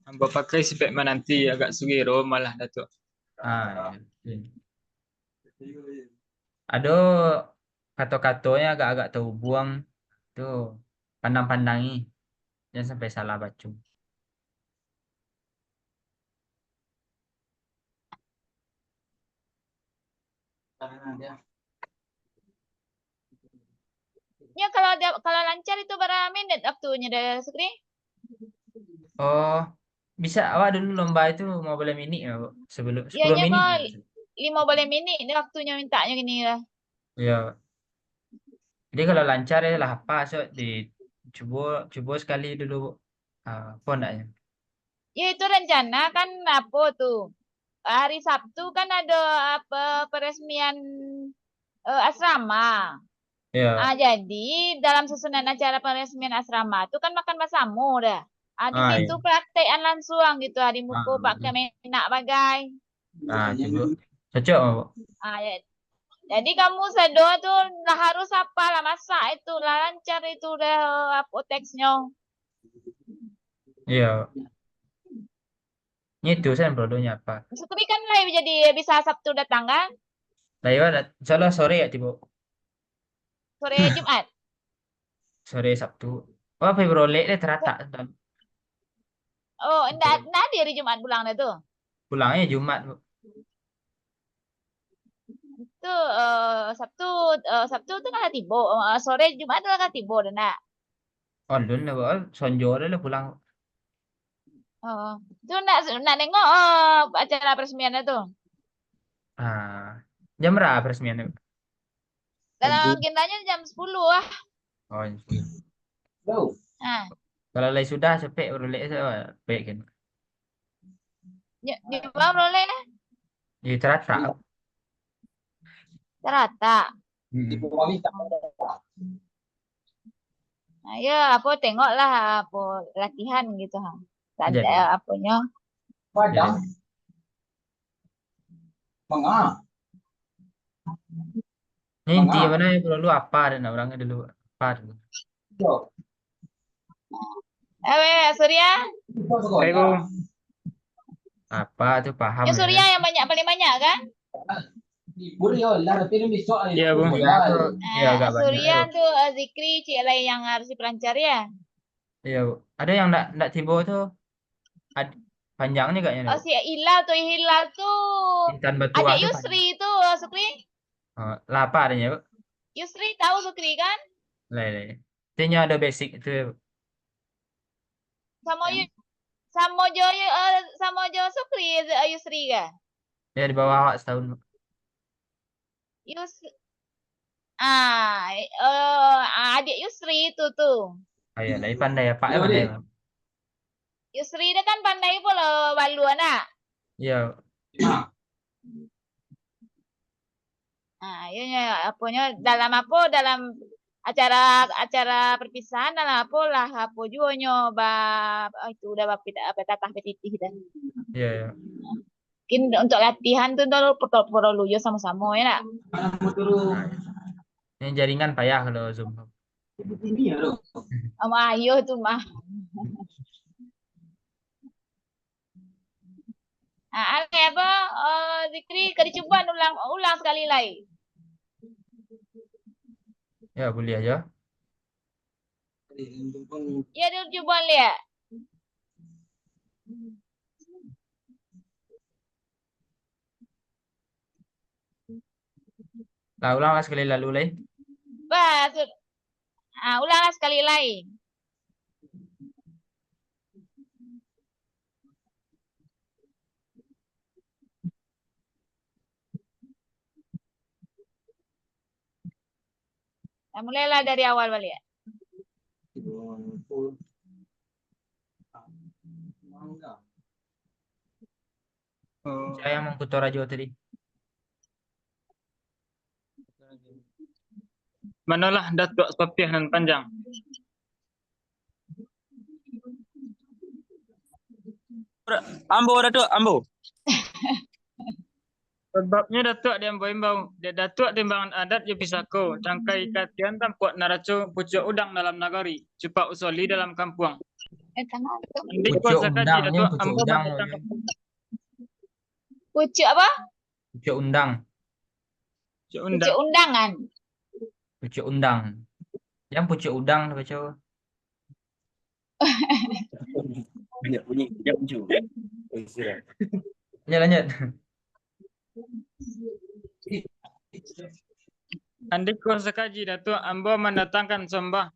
Ambo pakai sipek mananti agak sugiro malah, Datuak. Ah, iya. Ado kato-katonyo agak-agak taubuang, tu pandang-pandangi, jan sampai salah baco. Nyo, kalau dia, kalau lancar itu bara minit waktunyo, Da Sukri? Oh, bisa awak dulu lomba itu limo baleh minik lah, Bu. Sebelum, sepuluh minit lah. Limo baleh minik ni waktunyo mintaknyo kini lah. Iyo. Jadi kalau lancar yo lah apa, sok di, cubo, cubo sekali dulu, Bu. Ah, apo ndaknyo? Yo, itu rencana kan, apo tu? Hari Sabtu kan ado, apo, peresmian, eh, asrama. Iyo. Ah, jadi dalam susunan acara peresmian asrama tu kan makan basamo dah. Ah, di situ praktekan langsung gitu, ah, di muko Pak Kemenak bagai. Ah, cubo. Cocok, Bu. Ah, ya. Jadi kamu sado tu lah harus apa lah, masak itu lah, lancar itu dah, apo, teksnyo. Iyo. Nyo itu sen produknyo apa? Sukri kan lah jadi bisa Sabtu datang kan? Lah, iyo, insyaallah sore yo tibo. Sore Jumat. Sore Sabtu. Oh, pai barolek deh taratak. Oh, ndak, ndak ado hari Jumat pulang dah tu. Pulangnyo Jumat, Bu. Tu, eh, Sabtu, eh, Sabtu tu lah tibo. Eh, sore Jumat tu lah tibo dah nak. Alun lah, Bu. Sonjo dah lah pulang. Oh, tu nak, nak nengok, eh, acara peresmian tu. Ah, jam bara peresmian tu? Dalam agendanyo jam sepuluh lah. Oh, jam sepuluh. Ah. Kalau lai sudah, capek barolek, capek kan. Di, di bawah barolek? Di taratak. Taratak. Hmm. Nah, yo, apo, tengoklah, apo, latihan gitu, ha. Tanda aponyo. Padang. Manga. Ni inti mano yo, perlu apa dah nak orang dulu? Apa dulu? Eh, Surya? Apa tu paham? Yo, Surya yang banyak, paling banyak kan? Iyo, Bu. Surya tu, eh, Zikri, cik lain yang harus dipelancar ya. Iyo, Bu. Ado yang ndak, ndak tibo tu. Ad-, panjang ni agaknyo. Oh, si Hilal tu, Hilal tu. Intan Batua adik tu Yusri tu, Sukri. Oh, lah apa adanya, Bu? Yusri tahu Sukri kan? Lai, lai. Intinyo ado basic tu. Samo Yu-, samo jo Yu-, eh, samo jo Sukri, eh, Yusri kah? Ya, di bawah awak setahun, Bu. Yus-, ah, eh, ah, adik Yusri tu, tu. Oh, iyo, lai pandai apak, eh, pandai. Yusri tu kan pandai pulo balua, nak? Iyo. Ah, iyo, nyo, aponyo, dalam apo, dalam acara, acara perpisahan, dalam apo lah, apo juo nyo ba-, itu, udah bapit-, apa, tatah petitih dah. Iyo, iyo. Mungkin untuk latihan tu, ndak, perlu, perlu yo samo-samo, yo ndak? Nah, ini jaringan payah kalau Zoom tu. Ama ayo tu mah. Ah, alai apa? Oh, Zikri, ka dicubo ulang, ulang sakali lai. Ya, buliah aja. Ya, dicubo liak. Lah, ulanglah sakali lalu lai. Bah, su-, ah, ulanglah sakali lai. Nah, mulailah dari awal baliak. Sia yang mangkuto rajo tadi? Manolah Datuak Sapiah nan panjang? Ambo, Datuak, ambo. Sababnyo Datuak diimbau-imbau, dek Datuak timbangan adat jo pisako, tangkai katian tampuak naraco, pucuak udang dalam nagari, cupak usoli dalam kampuang. Eh, tanah tu. Andik Pucuak kuasa kaji undang, Datuak, pucuak ambo undang, mandatangkan pucuak apa? Pucuak undang. Pucuak undang. Pucuak undangan. Pucuak undang. Yang pucuak udang tu baco. Banyak bunyi, banyak bunyi. Lanjut, lanjut. Andiko sakaji Datuak, ambo mandatangkan sombah.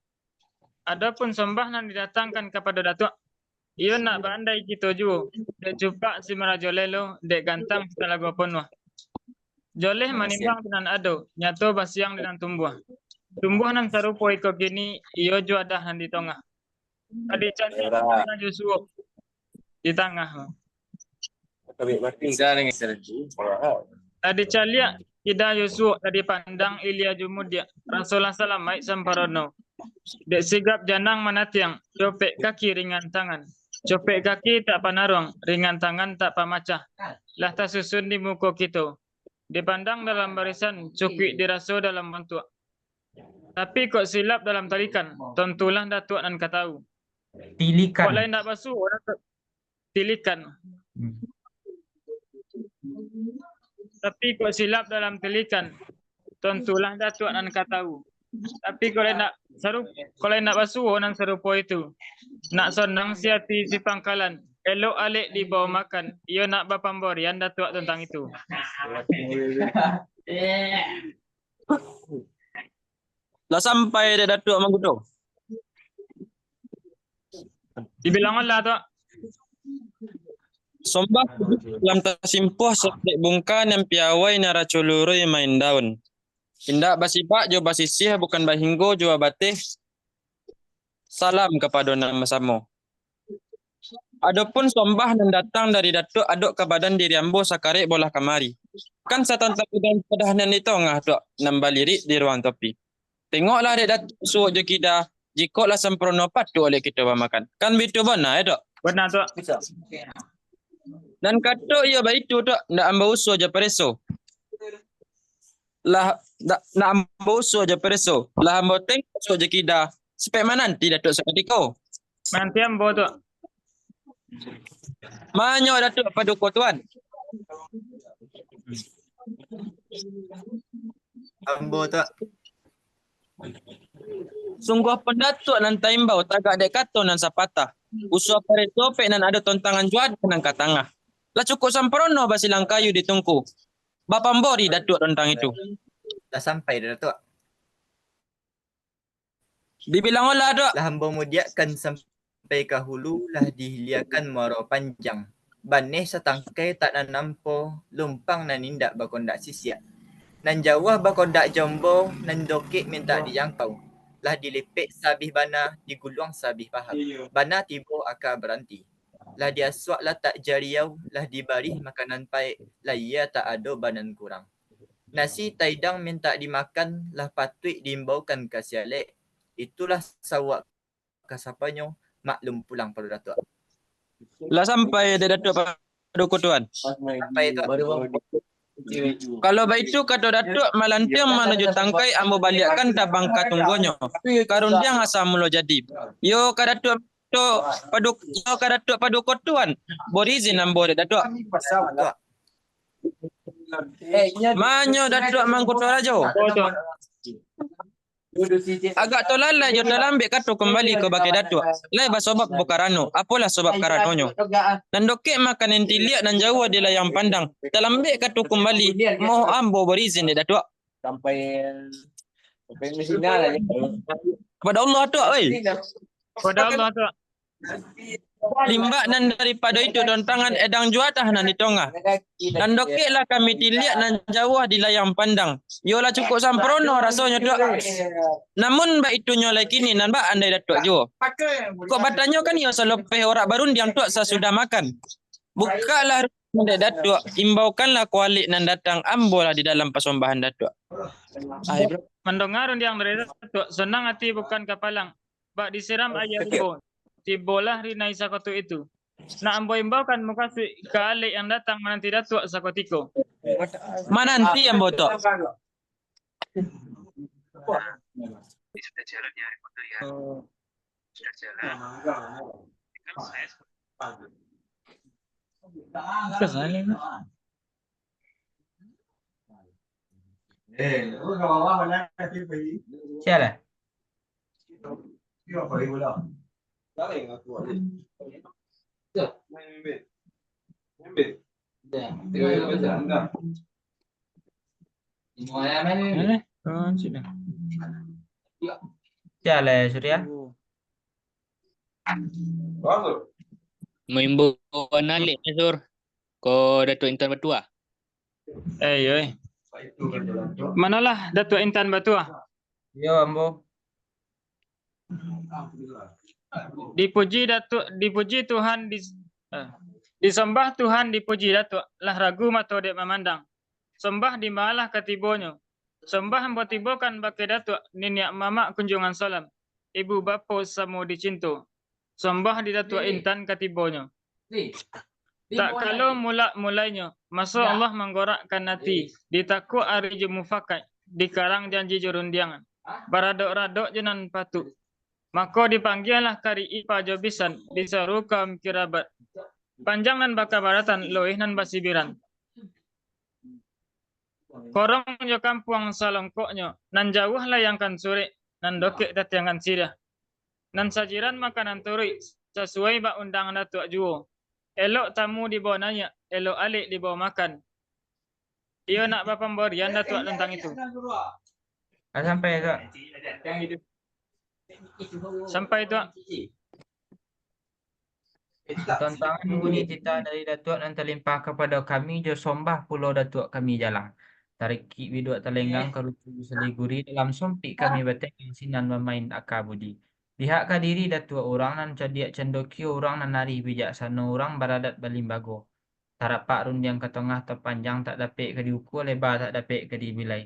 Adopun sombah nan didatangkan kapado Datuak, iyo nak baandai kito juo, dek cupak si Marajo Lelo, dek gantang si Talago Ponuah. Joleh manimbang di nan ado, nyato basiang di nan tumbuah. Tumbuah nan sarupo iko kini, iyo juadah nan di tongah. Tadi caliak kida jo suok di tangah. Tadi caliak kida jo suok, tadi pandang ilia jo mudiak, rasolah salamaik samparono. Dek sigap janang manatiang, copek kaki ringan tangan. Copek kaki tak panaruang, ringan tangan tak pamacah. Lah tasusun di muko kito. Dipandang dalam barisan, cukuik diraso dalam bantuak. Tapi kok silap dalam talikan, tontulah Datuak nan ka tahu. Tilikan. Kok lai ndak basuo, tilikan. Hmm. Tapi kok silap dalam tilikan, tontulah Datuak nan ka tahu. Tapi kok lai ndak saru-, kok lai ndak basuo nan sarupo itu, nak sonang si ati si pangkalan, elok alek dibao makan, iyo nak bapambarian Datuak tantang itu. Lah sampai dek Datuak Mangkuto? Dibilang lah, Tuak. Sombah lam tasimpuah saketek bungka nan piawai naraco lurui main daun. Indak basibak jo basisiah, bukan bahinggo jo bateh. Salam kapado nan basamo. Adopun sombah nan datang dari Datuak adok ka badan diri ambo sakarek bolah kamari. Kan satantang udang padah nan di tongah, Tuak, nan balirik di ruang topi. Tengoklah dek Datuak suok jo kida, jikok lah samparono patuik oleh kito bamakan. Kan bitu bana, yo, Tuak? Bana, Tuak. Nan kato iyo baitu, Tuak, ndak ambo uso jo pareso. Lah, ndak, ndak ambo uso jo pareso. Lah ambo tengok suok jo kida, sapek mananti Datuak sakutiko. Mananti ambo, Tuak. Manyo Datuak Paduko Tuan. Ambo, Tuak. Sungguahpun Datuak nan taimbau, tagak dek kato nan sapatah. Uso pareso pek nan ado tontangan juo nan ka tangah. Lah cukuik samparono basilang kayu di tungku. Bapambori Datuak tantang itu. Lah sampai dah, Datuak? Dibilang olah, Tuak. Lah ambo mudiakkan sampai ka hulu, lah dihiliakan muaro panjang. Baneh satangkai tak nan ampo, lumpang nan indak bakondak sisiak. Nan jauah bakondak jombo, nan dokek mintak dijangkau. Lah dilipek sabih bana, diguluang sabih paha. Bana tibo aka baranti. Lah diasuak latak jariau, lah dibarih makanan paek, lah iyo tak ado banan kurang. Nasi taidang mintak dimakan, lah patuik diimbaukan ka sialek. Itulah sauak kasapanyo, maklum pulang pado Datuak. Lah sampai dek Datuak Paduko Tuan. Sampai, Tuak. Kalau baitu kato Datuak, malantiang manuju tangkai, ambo baliakkan tabang ka tunggonyo. Ka rundiang asa mulo jadi. Yo ka Datuak Paduko, yo ka Datuak Paduko Tuan, bori izin ambo dek Datuak. Manyo Datuak Mangkuto Rajo. Agak talalai jo talambek kato kumbali kabake Datuak. Lai basobab bukarano, apolah sobab karanonyo. Nan dokek makan nan tiliak, nan jauah di layang pandang. Talambek kato kumbali, mohon ambo bori izin dek Datuak. Sampai, sampai Mesina lah, ya. Kapado Allah, Tuak, oi. Kapado Allah, Tuak. Limbak nan daripado itu tontangan edang juadah nan di tongah. Nan dokek lah kami tiliak, nan jauah di layang pandang. Yo lah cukuik samparono rasonyo, Tuak. Namun baitunyo lai kini nan bak andai Datuak juo. Kok batanyo kan iyo salopeh orak barundiang, Tuak, sasudah makan. Bukaklah dek Datuak, imbaukanlah kualik nan datang, ambo lah di dalam pasombahan Datuak. Ai, bro. Mandonga rundiang dari Datuak, sonang ati bukan kapalang. Bak disiram aia rimbo, tibolah rinai sakotuk itu. Nak ambo imbaukan mukasuik ka alek yang datang mananti Datuak sakutiko. Mananti ambo tu. Sialah. Sialah, Surya. Maimbau analek, Sur. Ko Datuak Intan Batua. Eh, yo, eh. Manolah Datuak Intan Batua? Yo, ambo. Dipuji Datuak, dipuji Tuhan, di, eh, disambah Tuhan, dipuji Datuak, lah ragu mato dek mamandang. Sambah di malah katibonyo. Sambah ambo tibokan bakeh Datuak, niniak mamak kunjungan salam, ibu bapo samo dicinto. Sambah di Datuak Intan katibonyo. Tak kalo mulak mulainyo, maso Allah manggorakkan ati, ditakuak ari jo mufakaik, dikarang janji jo rundiangan, baradok-radok jo nan patuik. Mako dipanggialah kari ipa jo bisan, disaru kaum kirabat. Panjang nan bakabaratan, loih nan basibiran. Korong jo kampuang salongkoknyo, nan jauah layangkan surek, nan dokek tatiangan siriah. Nan sajiran makanan turuik, sasuai bak undangan Datuak juo. Elok tamu dibawa naiak, elok alek dibawa makan. Iyo nak bapambarian Datuak tantang itu. Ah, sampai, Tuak. Sampai, Tuak. Tantangan bunyi titah dari Datuak nan talimpah kapado kami, jo sombah pulo Datuak kami jalang. Tarikik biduak talenggang, karucu saliguri, dalam sompik kami batenggang, sinan bamain aka budi. Pihak ka diri Datuak, urang nan cadiak candokio, urang nan arih bijaksano, urang baradat balimbago. Tarapak rundiang ka tongah, tapanjang tak dapek ka diukua, leba tak dapek ka dibilai.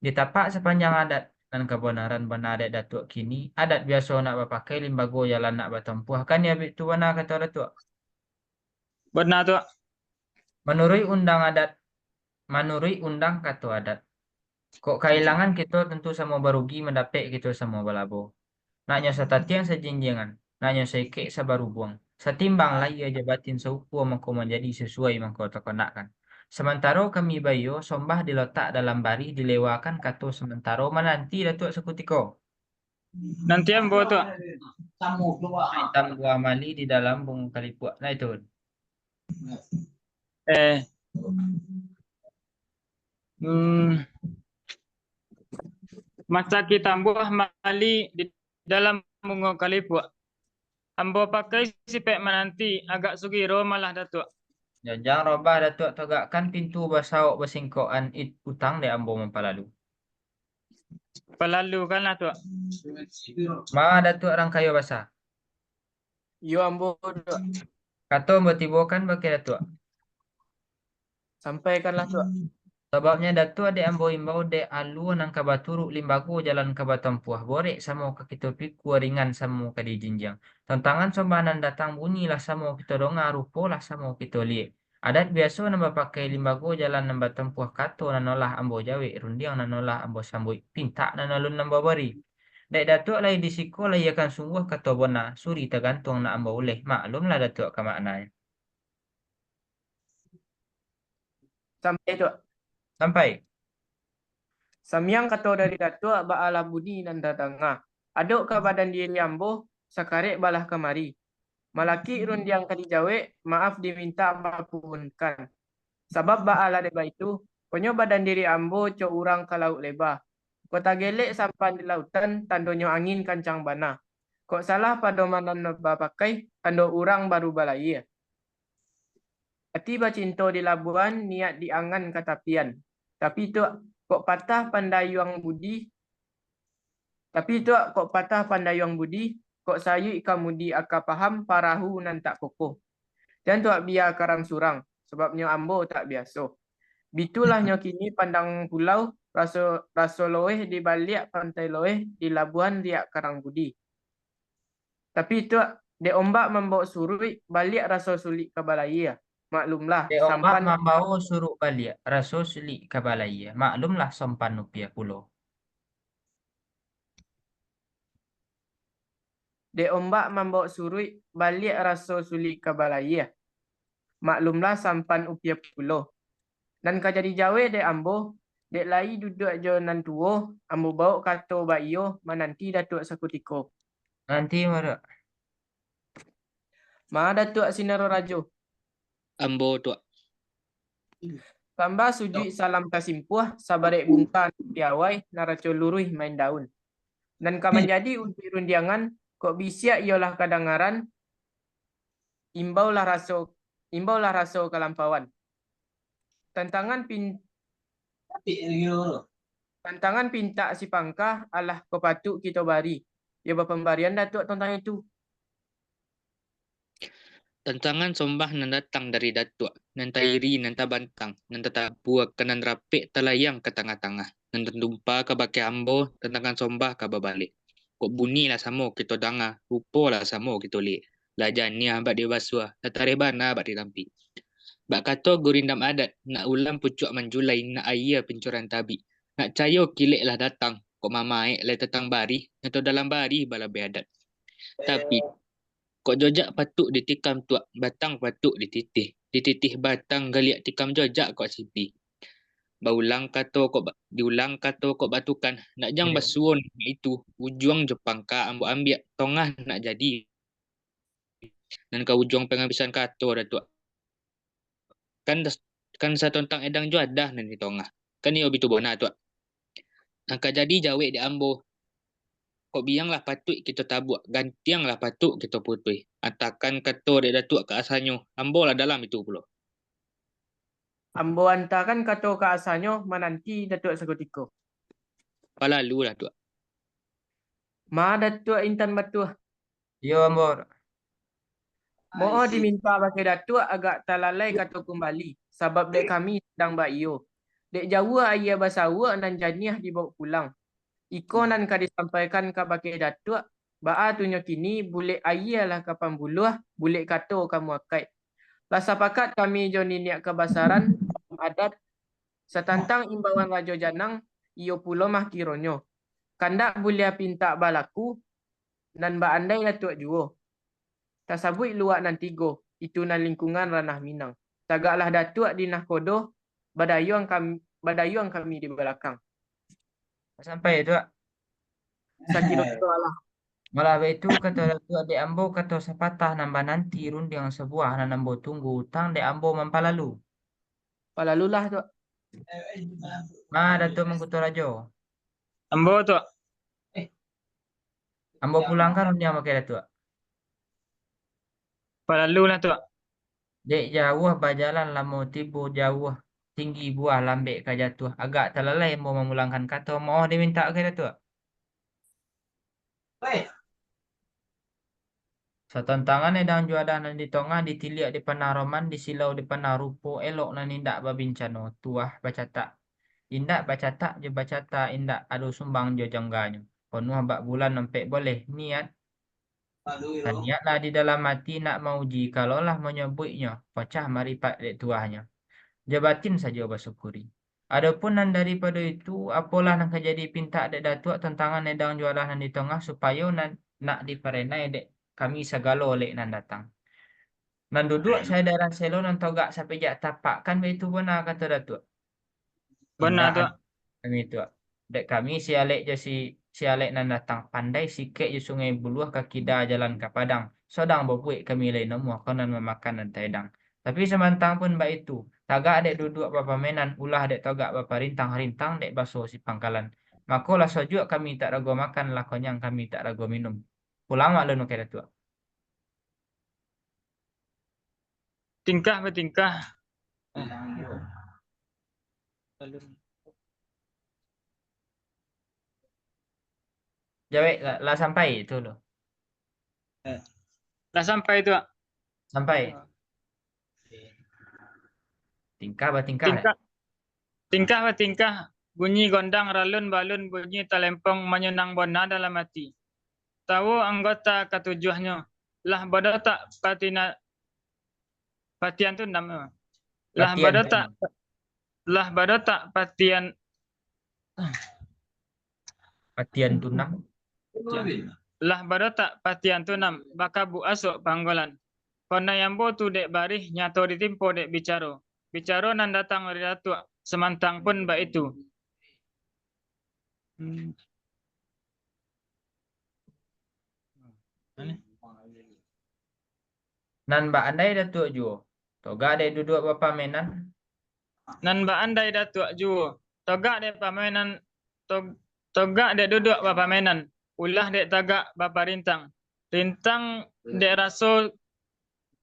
Di tapak sapanjang adat, nan kabanaran bana dek Datuak kini, adat biaso nak bapakai, limbago jalan nak batampuah, kan yo baitu bana kato Datuak? Bana, Tuak. Manuruik undang adat, manuruik undang kato adat. Kok kailangan kito, tantu samo barugi, mandapek kito samo balabo. Nak nyo satatiang sajinjiangan, nak nyo saikek sabarubuang, satimbang lahia jo batin saukua, mangko manjadi sasuai mangko takonakkan. Samantaro kami baiyo, sombah dilotak dalam barih, dilewakan kato samantaro, mananti Datuak sakutiko. Nanti ambo, Tuak. Tambuah mali di dalam bungo kalipuak. Nah, itu. Eh. Hmm. Masaki tambuah mali di dalam bungo kalipuak. Ambo pakai sipek mananti, agak sugiro malah, Datuak. Janjang robah Datuak togakkan, pintu basaok basingkokan, it utang dek ambo mampalalu. Palalukanlah, Tuak. Ma Datuak rangkayo basa. Iyo, ambo, Tuak. Kato ambo tibokan bakeh Datuak. Sampaikanlah, Tuak. Sababnyo Datuak dek ambo imbau, dek alua nan ka baturuk, limbago jalan ka batampuah, borek samo ka kito pikua, ringan samo ka dijinjiang. Tantangan sombah nan datang, bunyi lah samo kito donga, rupo lah samo kito liek. Adat biaso nan bapakai, limbago jalan nan batampuah, kato nan olah ambo jawek, rundiang nan olah ambo sambuik, pintak nan alun ambo bari. Dek Datuak lai di siko, lahiakan sungguah kato bona, suri tagantuang nak ambo uleh, maklumlah Datuak ka maknanyo. Sampai, Tuak. Sampai. Samiang kato dari Datuak, baalah bunyi nan tadanga. Adok ka badan diri ambo, sakarek balah kamari. Malakik rundiang ka dijawek, maaf dimintak baapunkan. Sabab baalah dek baitu, konyo badan diri ambo cok urang ka lauik leba. Kok tagelek sampan di lautan, tandonyo angin kancang bana. Kok salah padoman nan bapakai, tando urang baru balayia. Ati bacinto di labuahan, niat di angan ka tapian. Tapi Tuak, kok patah pandayuang budi, tapi Tuak, kok patah pandayuang budi, kok sayuik kamudi aka paham, parahu nan tak kokoh. Jan Tuak bia karam surang, sababnyo ambo tak biaso. Bitulah nyo kini pandang pulau, raso, raso loeh di baliak pantai loeh, di labuahan riak karang budi. Tapi Tuak, Dek ombak mambao suruik, baliak raso sulik ka balayia. Maklumlah, Dek ombak sampan mambao suruik baliak, raso sulik ka balayia. Maklumlah, sampan upiah pulo. Dek ombak mambao suruik, baliak raso sulik ka balayia. Maklumlah, sampan upiah pulo. Nan ka jadi jawek dek ambo, dek lai duduak jo nan tuo, ambo baok kato baiyo mananti Datuak sakutiko. Nanti, Muruk. Ma Datuak Sinaro Rajo. Ambo, Tuak. Sambah sujuik salam tasimpuah, sabarek bunga nan piawai, naraco luruih main daun. Nan ka manjadi untuak rundiangan, kok bisiak iyolah kadangaran, imbaulah raso, imbaulah raso kalampauan. Tantangan pin-, Tantangan pintak sipangka, alah ko patuik kito bari. Yo bapambarian Datuak tantang itu. Tantangan sombah nan datang dari Datuak, nan tairi, nan tabantang, nan tatabua ka nan rapek, talayang ka tangah-tangah, nan tatumpa kabake ambo, tantangan sombah ka babaleh. Kok bunyi lah samo kito danga, rupo lah samo kito liek. Lah janiah bak dibasuah, lah tareh bana bak ditampi. Bak kato gurindam adat, nak ulam pucuak manjulai, nak aia pincuran tabik. Nak cayo kilek lah datang, kok mamaek lai tatang barih, nyato dalam barih balabeh adat. Tapi, kok jojak patuik ditikam Tuak, batang patuik dititih, dititih batang galiak tikam jojak kok sipi. Baulang kato kok ba-, diulang kato kok batukan, nak jang basuo nan itu, ujuang jo pangka ambo ambiak, tongah nak jadi. Nan ka ujuang pangabisan kato, Datuak. Kan das-, kan satontang edang juadah nan di tongah. Kan iyo bitu bona, Tuak. Nan ka jadi jawek dek ambo. Kok biang lah patuik kito tabuak, gantiang lah patuik kito putuih. Antakan kato dek Datuak ka asanyo, ambo lah dalam itu pulo. Ambo antakan kato ka asanyo, mananti Datuak sakutiko. Palalu lah, Tuak. Ma Datuak Intan Batuah. Iyo, ambo. Moh dimintak bake Datuak agak talalai kato kumbali, sabab dek kami sadang baiyo. Dek jauah aia basawuak nan janiah dibaok pulang. Iko nan ka disampaikan kabake Datuak, baa tu nyo kini bulek aia lah ka pambuluah, bulek kato ka muakaik. Lah sapakat kami jo niniak kabasaran, adat, satantang imbauan Rajo Janang, iyo pulo mah kironyo. Kandak buliah pintak balaku, nan baandai Datuak juo. Tasabuik luak nan tigo, itu nan lingkungan ranah Minang. Tagaklah Datuak di nahkodo, badayuang kam-, badayuang kami di balakang. Sampai, Tuak. Sakiro tu lah. Malah baitu kato Datuak dek ambo, kato sapatah nan bananti rundiang sabuah nan ambo tunggu, tang dek ambo mampalalu. Palalulah, Tuak. Ma Datuak Mangkuto Rajo. Ambo, Tuak. Ambo pulangkan rundiang bake Datuak. Palalulah, Tuak. Dek jauah bajalan lamo tibo jauah, tinggi buah lambek ka jatuah. Agak talalai ambo mamulangkan kato, moh dimintak bake Datuak. Satantangan edang juadah nan di tongah, ditiliak dipandang roman, disilau dipandang rupo, elok nan indak babincano, tuah bacatak. Indak bacatak jo bacata, indak ado sumbang jo jangganyo. Panuah bak bulan ampek boleh, niat. Niat lah di dalam ati nak mauji, kalau lah manyabuiknyo, pacah maripat dek tuahnyo. Jo batin sajo basyukuri. Adopun nan daripado itu, apolah nan ka jadi pintak dek Datuak tantangan edang juadah nan di tongah, supayo nan nak diparenai dek kami sagalo alek nan datang. Nan duduak saedaran selo nan togak sapijak tapak, kan baitu bona kato Datuak? Bona, Tuak. Kami, Tuak. Dek kami si alek jo si, si alek nan datang, pandai sikek jo Sungai Buluah, ka kida jalan ka Padang. Sodang babuek kami lai namuah, konon mamakan nan taedang. Tapi samantang pun baitu, tagak dek duduak bapamainan, ulah dek togak baparintang, rintang dek baso si pangkalan. Mako lah sojuak kami tak rago makan, lah konyang kami tak rago minum. Pulang maklun, oke, Datuak. Tingkah batingkah. Jawek lah, lah sampai tu lo. Lah sampai tu, Ak. Sampai. Tingkah batingkah, eh? Tingkah, tingkah batingkah, bunyi gondang ralun balun, bunyi talempong manyunang bona dalam ati. Tawu anggota katujuahnyo, Lah badotak patina-, patian tu enam. Lah Patian tu badotak, enam. Lah badotak patian, Patian tu enam. Lah badotak patian tu enam, bakabuk asuak panggolan. Konai ambo tu dek barih, nyato ditimpo dek bicaro. Bicaro nan datang dari Datuak, samantang pun baitu. Hmm. Nan baandai Datuak juo, togak dek duduak bapamenan. Nan baandai Datuak juo, togak dek pamenan, tog-, togak dek duduak bapamenan, ulah dek tagak baparintang. Rintang dek raso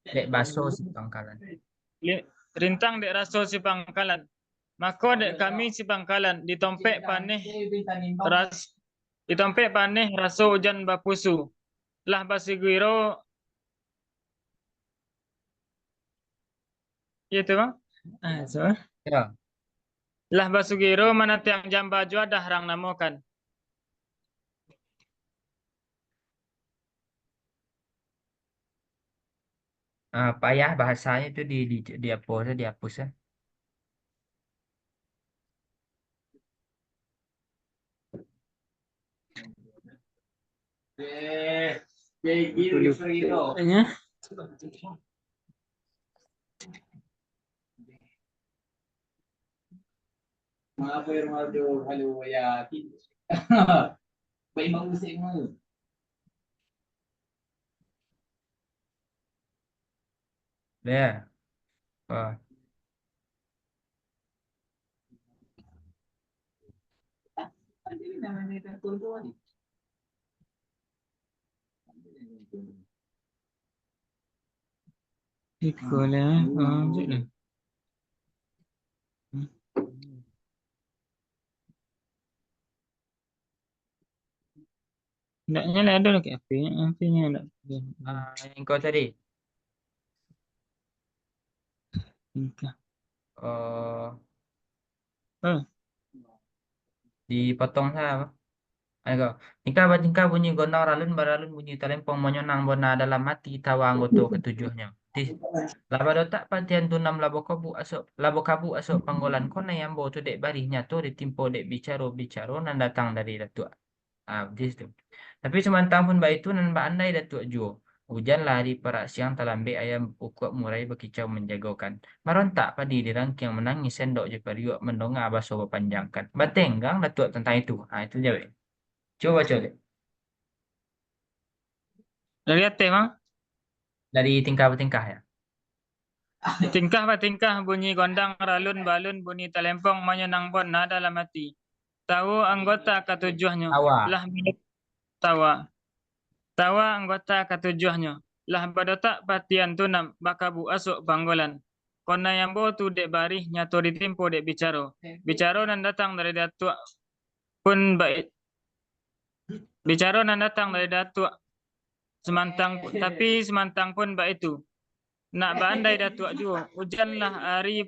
Dek baso si pangkalan. Li-, rintang dek raso si pangkalan. Mako dek kami si pangkalan, ditompek paneh ras-, ditompek paneh raso ujan bapusu. Lah basugiro, iya tu, Bang? Ah, so. Ya. Lah basugiro manatiang jamba juadah rang namokan. Ah, payah bahasanyo tu di, di, di apo tu, dihapus, eh. Nya. Mengapa yang ada halo ya? Baik, bagus, saya mau. Ya. Wah. Iko lah, eh. Oh, cik lah. Ndaknya lah ado lagi H P, H P-nya ndak. Ah, yang kau tadi. Entah. Oh. Eh. Dipotong sajo. Ayo, tingkah batingkah bunyi gondang, ralun baralun bunyi talempong, manyonang bona dalam ati, tawa anggoto katujuahnyo. Di, lah badotak patian tu enam, lah bakabuk asuak, lah bakabuk asuak panggolan, konai ambo tu dek barih, nyato ditimpo dek bicaro, bicaro nan datang dari Datuak. Ah, di situ. Tapi samantang pun baitu, nan baandai Datuak juo. Ujan lah ari parak siang, talambek ayam bakukuak, murai bakicau manjagokan. Marontak padi di rangkiang, manangih sendok jo pariuak, mandonga baso bapanjangkan. Batenggang Datuak tantang itu. Ah, itu jawek. Cubo baco dek. Dari ateh, Bang? Dari tingkah batingkah, ya. Tingkah batingkah bunyi gondang, ralun balun bunyi talempong, manyonang bona dalam ati. Tawa anggota katujuahnyo. Tawa. Lah bado-, tawa. Tawa anggota katujuahnyo. Lah badotak patian tu enam, bakabuk asuak panggolan. Konai ambo tu dek barih, nyato ditimpo dek bicaro. Bicaro nan datang dari Datuak pun bait-, bicaro nan datang dari Datuak samantang pu-, tapi samantang pun baitu. Nak baandai Datuak juo, ujan lah ari,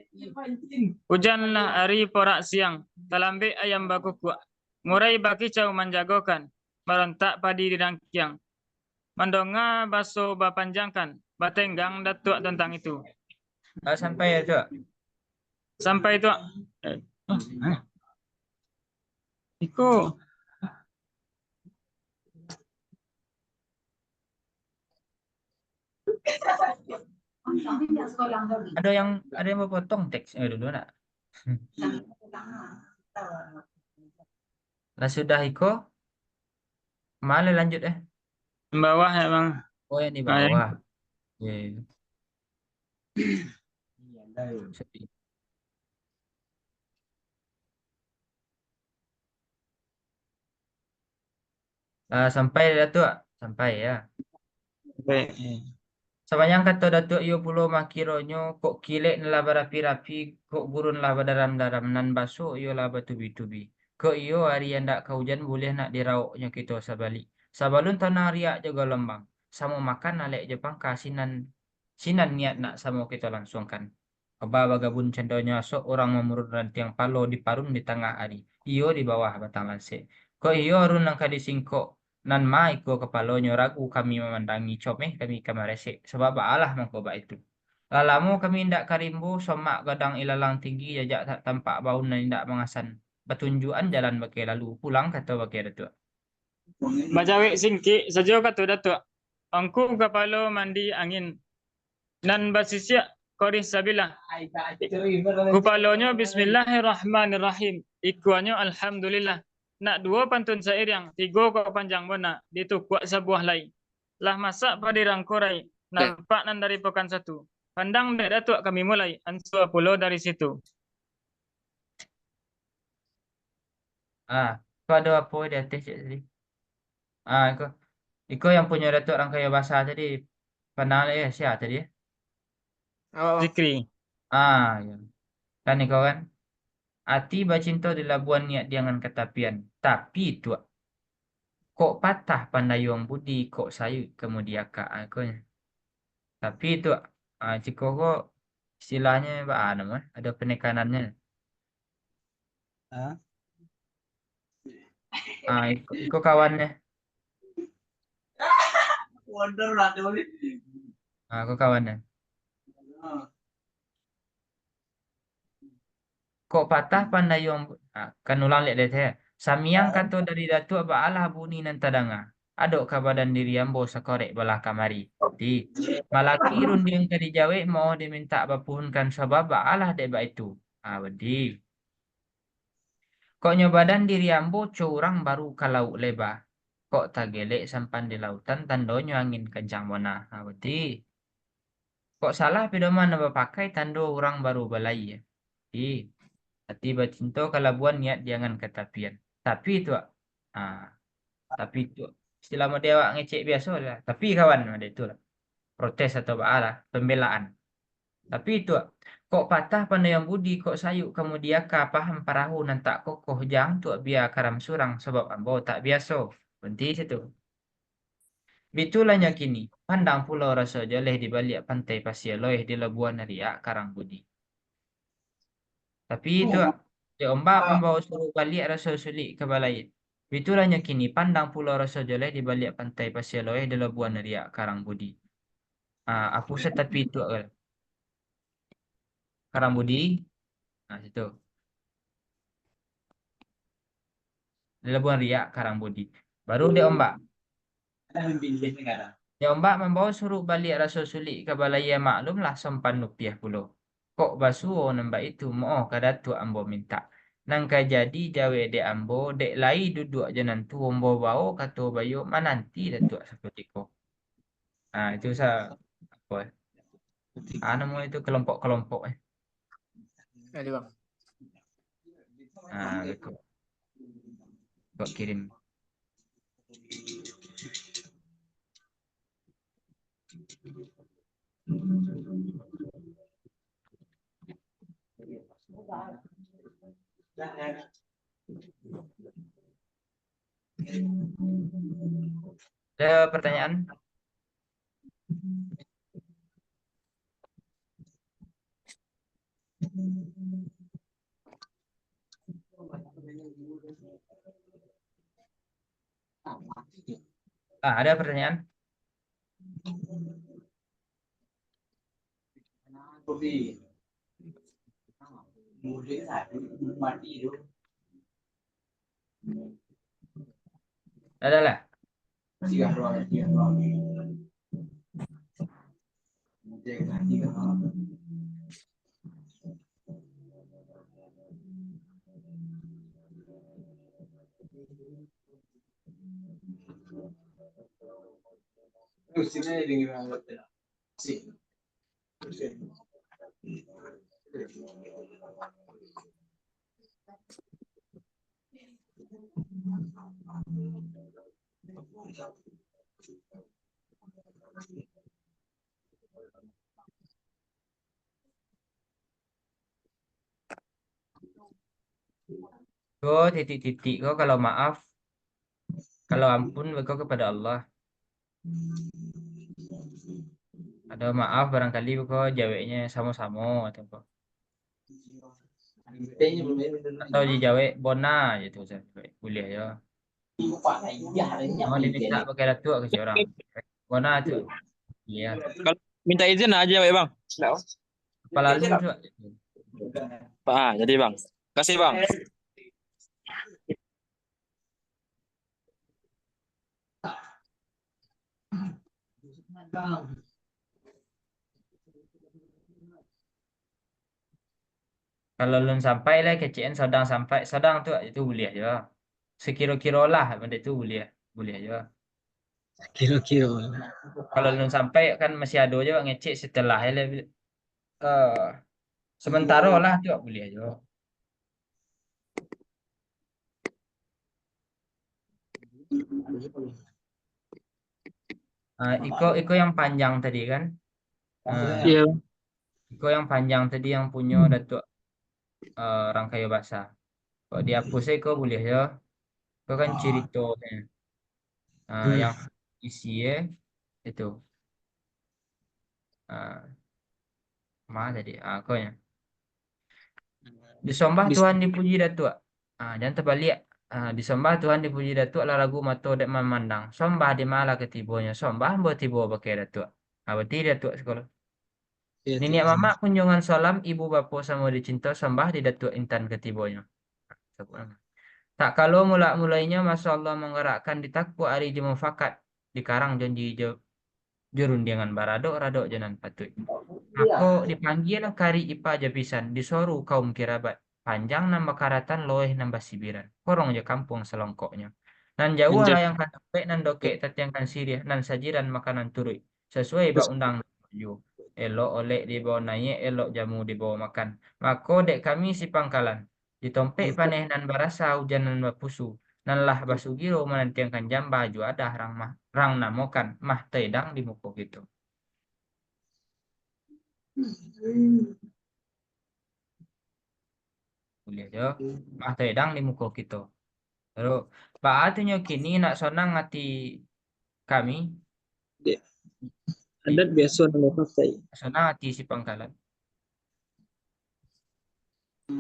ujan lah ari parak siang, talambek ayam bakukuak, murai bakicau manjagokan, marontak padi di rangkiang. Mandonga baso bapanjangkan, batenggang Datuak tantang itu. Ah, sampai ya, Tuak? Sampai, Tuak. Eh, ah, eh. Iko. Ado yang, ado yang bapotong teks, eh, dulu nak. Lah sudah iko, ma lanjut, eh? Bawah ya, Bang. Oh, yang di bawah. Iya, iya. Ah, sampai dah tu, ah? Sampai, ya. Sampai, ya. Sabanyak kato Datuak iyo pulo, makironyo, kok kilek nan lah barapi-rapi, kok gurun lah badaram-daram, nan baso iyo lah batubi-tubi. Kok iyo ari andak ka ujan, buliah nak dirawoknyo kito sabalik. Sabalun tanang riak jo galombang, samo makan alek jo pangka, sinan, sinan niat nak samo kito langsuangkan. Kaba bagabun candonyo asok, urang mamurun rantiang palo, diparun di tangah ari, iyo di bawah batang lansek. Kok iyo arun nan ka disingkok, Nan ma iko kapalonyo ragu kami mamandangi, comeh kami ka maresek, sabab baalah mangko baitu. Lah lamo kami indak ka rimbo, somak gadang ilalang tinggi, jajak tak tampak baun nan indak mangasan. Batunjuakan jalan bakeh lalu, pulang kato bakeh Datuak. Bajawek singkik sajo kato Datuak. Angku kapalo mandi angin. Nan basisiak korih sabilah. Kupalonyo bismillahirrahmanirrahim. Ikuanyo alhamdulillah. Nak duo pantun sairiang, tigo kok panjang bona, ditukuak sabuah lai. Lah masak padi rangkorai, nampak nan dari Pokan Satu. Pandang dek Datuak kami mulai, ansua pulo dari situ. Ah, ko ado apo di ateh cek tadi? Ah, iko. Iko yang punyo Datuak Rangkayo Basa tadi. Pandang lah ya, sia tadi ya? Apo, apo? Zikri. Ah, ya. Kan iko kan? Ati bacinto di labuan, niat di angan katapian. Tapi, Tuak, kok patah pandayuang budi, kok sayuik kamudi aka, ah, iko nyo. Tapi, Tuak, ah, ciko ko istilahnyo baa namo, eh? Ado penekanannyo. Hah? Ah, iko, iko kawannyo. Wonder lah tu. Ah, iko kawannyo. Ah. Kok patah pandayuang bu-, ah, kan ulang liak deh, teh. Samiang kato dari Datuak baalah bunyi nan tadanga. Adok ka badan diri ambo sakorek balah kamari. Di, malaki rundiang ka dijawek, maoh dimintak bapuhunkan, sabab baalah dek baitu. Ah, badi. Kok nyo badan diri ambo co urang baru ka lauik leba. Kok tagelek sampan di lautan, tandonyo angin kancang bona. Ha, badi. Kok salah pedoman nan bapakai, tando urang baru balayia. Di, ati bacinto ka labuan, niat di angan katapian. Tapi, Tuak, ha, tapi, Tuak, istilah mode awak ngecek biaso lah. Tapi, kawan, mode tu lah. Protes atau baa lah, pembelaan. Tapi, Tuak, kok patah pandayuang budi, kok sayuik kamudi aka, paham parahu nan tak kokoh, jan Tuak bia karam surang, sabab ambo tak biaso. Barenti situ. Bitulah nyo kini, pandang pulo raso joleh di baliak pantai Pasia Loeh, di labuan Riak Karang Budi. Tapi, Tuak, dek ombak mambao suruik baliak raso sulik ka balayia. Bitulah nyo kini, pandang pulo raso joleh di baliak pantai Pasia Loeh, di labuan Riak Karang Budi. Ah, apo se tapi, Tuak, kan? Karang Budi. Nah, situ. Di labuan Riak Karang Budi. Baru dek ombak. Dek ombak mambao suruik baliak raso sulik ka balayia, maklumlah sompan rupiah pulo. Kok basuo nan baitu, maoh ka Datuak ambo mintak. Nan ka jadi jawek dek ambo, dek lai duduak jo nan tuo, ambo bao kato baiyo, mananti Datuak sakutiko. Ah, itu sa-, apo, eh? Ah, namo itu kelompok-kelompok, eh. Ado, Bang. Ah, beko. Kok kirim. Ada pertanyaan? Ah, ada pertanyaan? Ada lah. Ko titik-titik ko, kalau maaf, kalau ampun, beko kepada Allah. Ado maaf barangkali, beko jaweknyo samo-samo atau apo. Atau dijawek bona je tu, buliah yo. Oh, diminta pakai Datuak ke si urang. Bona tu. Iyo. Kalau minta izin aja, baik, Bang. Apo lalu tu? Ah, jadi, Bang. Kasih, Bang. Kalau lun sampai lah kecek an, sodang sampai, sodang tu, itu buliah jo. Sakiro-kiro lah, benda tu buliah, buliah jo. Sakiro-kiro lah. Kalau lun sampai kan masih ado jo ngecek setelah lah, eh, sementaro lah tu buliah jo. Ah, iko, iko yang panjang tadi kan? Ah, Iyo. Iko yang panjang tadi yang punyo Datuak, eh, Rangkayo Basa. Kok diapuih iko buliah yo. Iko kan ciritonyo. Ah, Hmm. yang isi eh, itu. Ah, ma tadi? Ah, ko nyo. Disombah Dis- Tuhan dipuji Datuak. Ah, jan tabaliak. Ah, disombah Tuhan dipuji Datuak, lah ragu mato dek mamandang. Sombah di ma lah katibonyo. Sombah ambo tibo bakeh Datuak. Ah, barati Datuak siko. Iyo, Niniak tu. Mamak kunjungan salam, ibu bapo samo dicinto, sombah di Datuak intan katibonyo. Tak kalo mulak-mulainyo, maso Allah manggarakkan di takuak ari jo mufakat, dikarang janji jo jo rundiangan baradok-radok jo nan patuik. Mako, dipanggialah kari ipa jo pisan, disoru kaum kirabat, panjang nan bakaratan, loeh nan basibiran, korong jo kampuang salongkoknyo. Nan jauah Anjay. Layangkan tampek, nan dokek tatiangkan siriah, nan sajiran makanan turuik, sasuai Betul. Baundang jo. Elok olek dibao naiak, elok jamu dibao makan. Mako, dek kami si pangkalan, Di tompek Iya. Paneh nan barasa, ujan nan bapusu, nan lah basugiro manantiangkan jamba juadah rang mah, rang namokan mah taedang di muko kito. Buliah jo, mah taedang di muko kito. Terus, baa tu nyo kini nak sonang ati kami? Dek. Adat biaso nan bapakai. Sonang ati si pangkalan.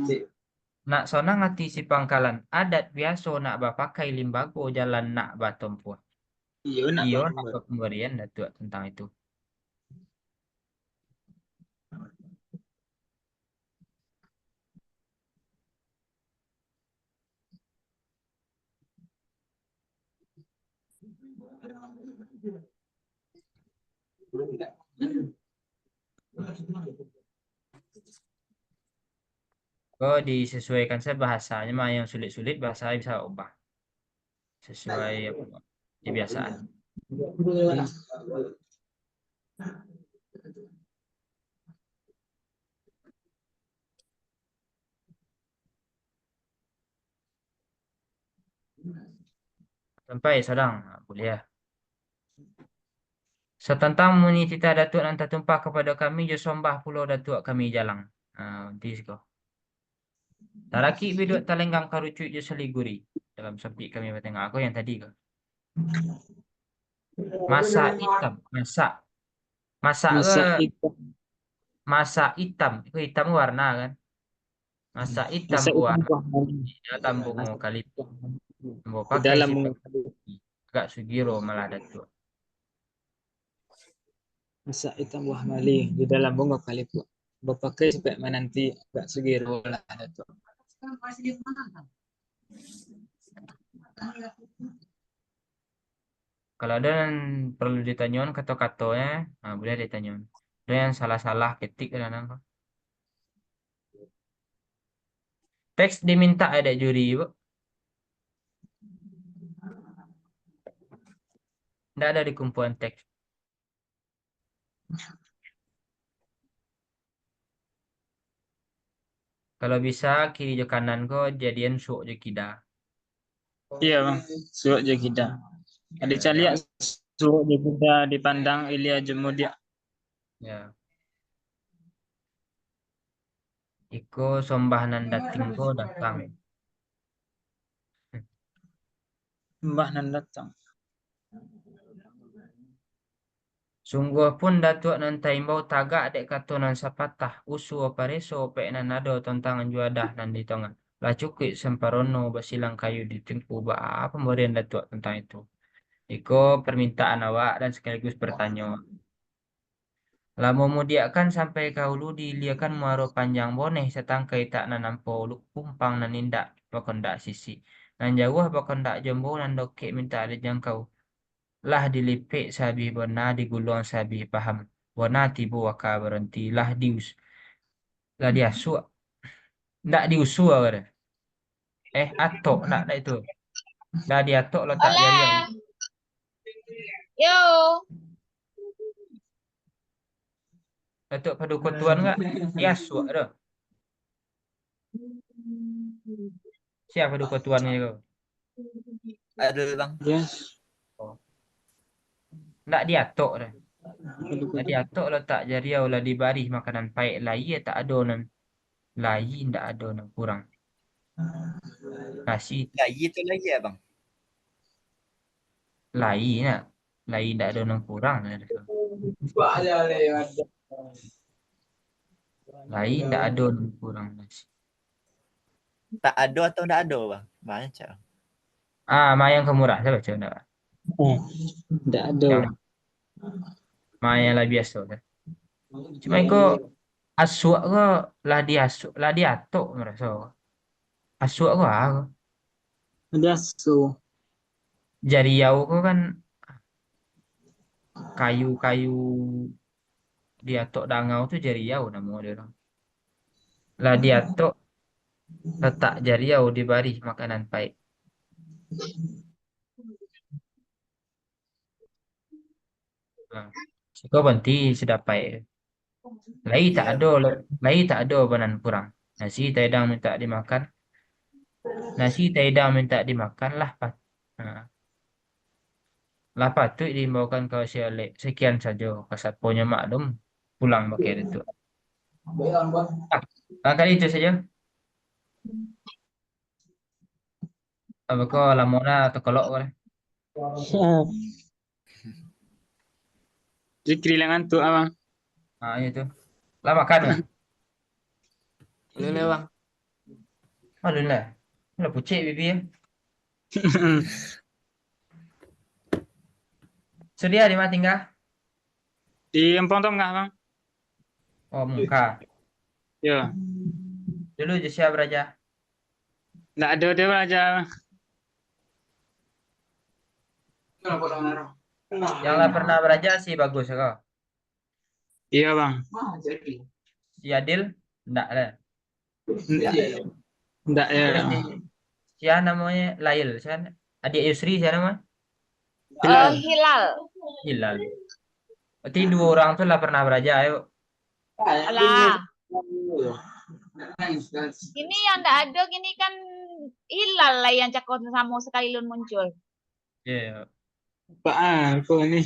Dek. Nak sonang ati si pangkalan, adat biaso nak bapakai limbago jalan nak batompuah. Iyo, nak Iyo, batompuah. Nak bapambarian Datuak tantang itu. Ko disesuaikan saja bahasanya mah, yang sulit-sulit bahasa bisa ubah. Sesuai apa, kebiasaan. Sampai sadang, ha, buliah. Satantang muni titah Datuak nan tatumpah kapado kami, jo sombah pulo Datuak kami jalang. Ha, di siko. Tarakik biduak talenggang karucuik jo saliguri. Dalam sampik kami batengok. Ako yang tadi ko. Masak itam, masak. Masak Masak ke itam. Masak itam. Itu itam warna kan? Masak itam Masak itam buah. Buah mali. Di dalam bungo kalipik. Ambo Di pakai dalam sipak bungo kalipik. Agak sugiro malah Datuak. Masak itam buah mali di dalam bungo kalipik. Bapakai sipak mananti agak sugiro lah Datuak. Kalau ada yang perlu ditanyoan kato-katonyo, ha, buliah ditanyoan. Ada yang salah-salah ketik kadang-kadang ko. Teks diminta dek juri, Bu. Ndak ada di kumpulan teks. Kalau bisa, kiri jo kanan ko jadian suok jo kida. Iyo, Bang. Suok jo kida. Ado Iyo, caliak suok jo kida dipandang ilia jo mudiak. Yo. Iko sombah nan dating ko datang. Sombah nan datang. Sungguah pun Datuak nan taimbau tagak dek kato nan sapatah, usua pareso pek nan ado tantangan juadah nan di tongah. Lah cukuik samparono basilang kayu di tungku, baa pambarian Datuak tantang itu? Iko parmintaan awak dan sakaligus partanyoan. Lah mamudiakkan sampai ka ulu, diiliakan muaro panjang boneh, satangkai tak nan ampo, lukumpang nan indak bakondak sisik, nan jauah bakondak jombo, nan dokek mintak dijangkau. Lah dilipek sabih bona, diguluang sabih paham. Bona tibo aka baronti, lah dius-, lah diasuak. Ndak diusua kah? Eh, atok, ndak, ndak itu. Lah diatok lotak jari. Yo. Atok paduko tuan kah? Diasuak doh. Sia paduko tuan ni ko? Aduh, Bang. Yes. Oh. Ndak diatok doh. Ndak diatok lotak jariau, lah dibarih makanan paek, lai tak ado nan, lai ndak ado nan kurang. Nasi. Lai tu lai, Bang? Lai nak. Lai ndak ado nan kurang. Lai ndak ado nan kurang nasi. Tak ado atau ndak ado, Bang? Macam. Ah, ma yang ka murah, saya baca ndak? Eh, ndak ado. Yang ma yang lah biaso tu. Cuma iko asuak ko lah diasuak, lah diatok maraso. Asuak ko ah. Diasuak. Jariau ko kan kayu-kayu diatok dangau tu jariau namo dia tu. Lah diatok, letak jariau, dibarih makanan paek. Nah, siko banti sudah paek. Lai tak ado, lai tak ado banan kurang. Nasi taidang mintak dimakan. Nasi taidang mintak dimakan lah, Pak. Nah. Lah patuik diimbaukan ka si Alek. Sekian sajo, kasaponyo maklum, pulang bakeh Datuak. Ah, kali itu sajo. Apa ko lamo na takolok ko lah. Zikri lah ngantuk, Abang. Ah, iyo tu. Lah makan lah? Alun lai, Bang. Alun lai. Lah pucek pipi. Sudah di ma tingga? Di Ampang Tongah, Bang. Oh, muka. Yo. Dulu jo sia baraja? Ndak ado doh baraja. Yang lah pernah baraja si Bagus ko? Iyo, Bang. Si Adil? Ndak lah. Ndak. Ndak, yo. Terus si, sia namonyo Lail, sia, adiak Yusri, sia namonyo? Hilal. Oh, Hilal. Hilal. Berarti duo urang tu lah pernah baraja, yo. Alah. Kini yang ndak ado, kini kan Hilal lah yang cako samo sakali alun muncul. Iyo, iyo. Apaan ko ni?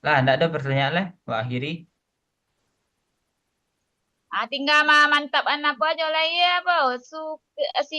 Lah, ndak ado pertanyaan lah, wak akhiri. Ah, tingga ma-, mantap an apo ajo lah, iyo, apo, su-, si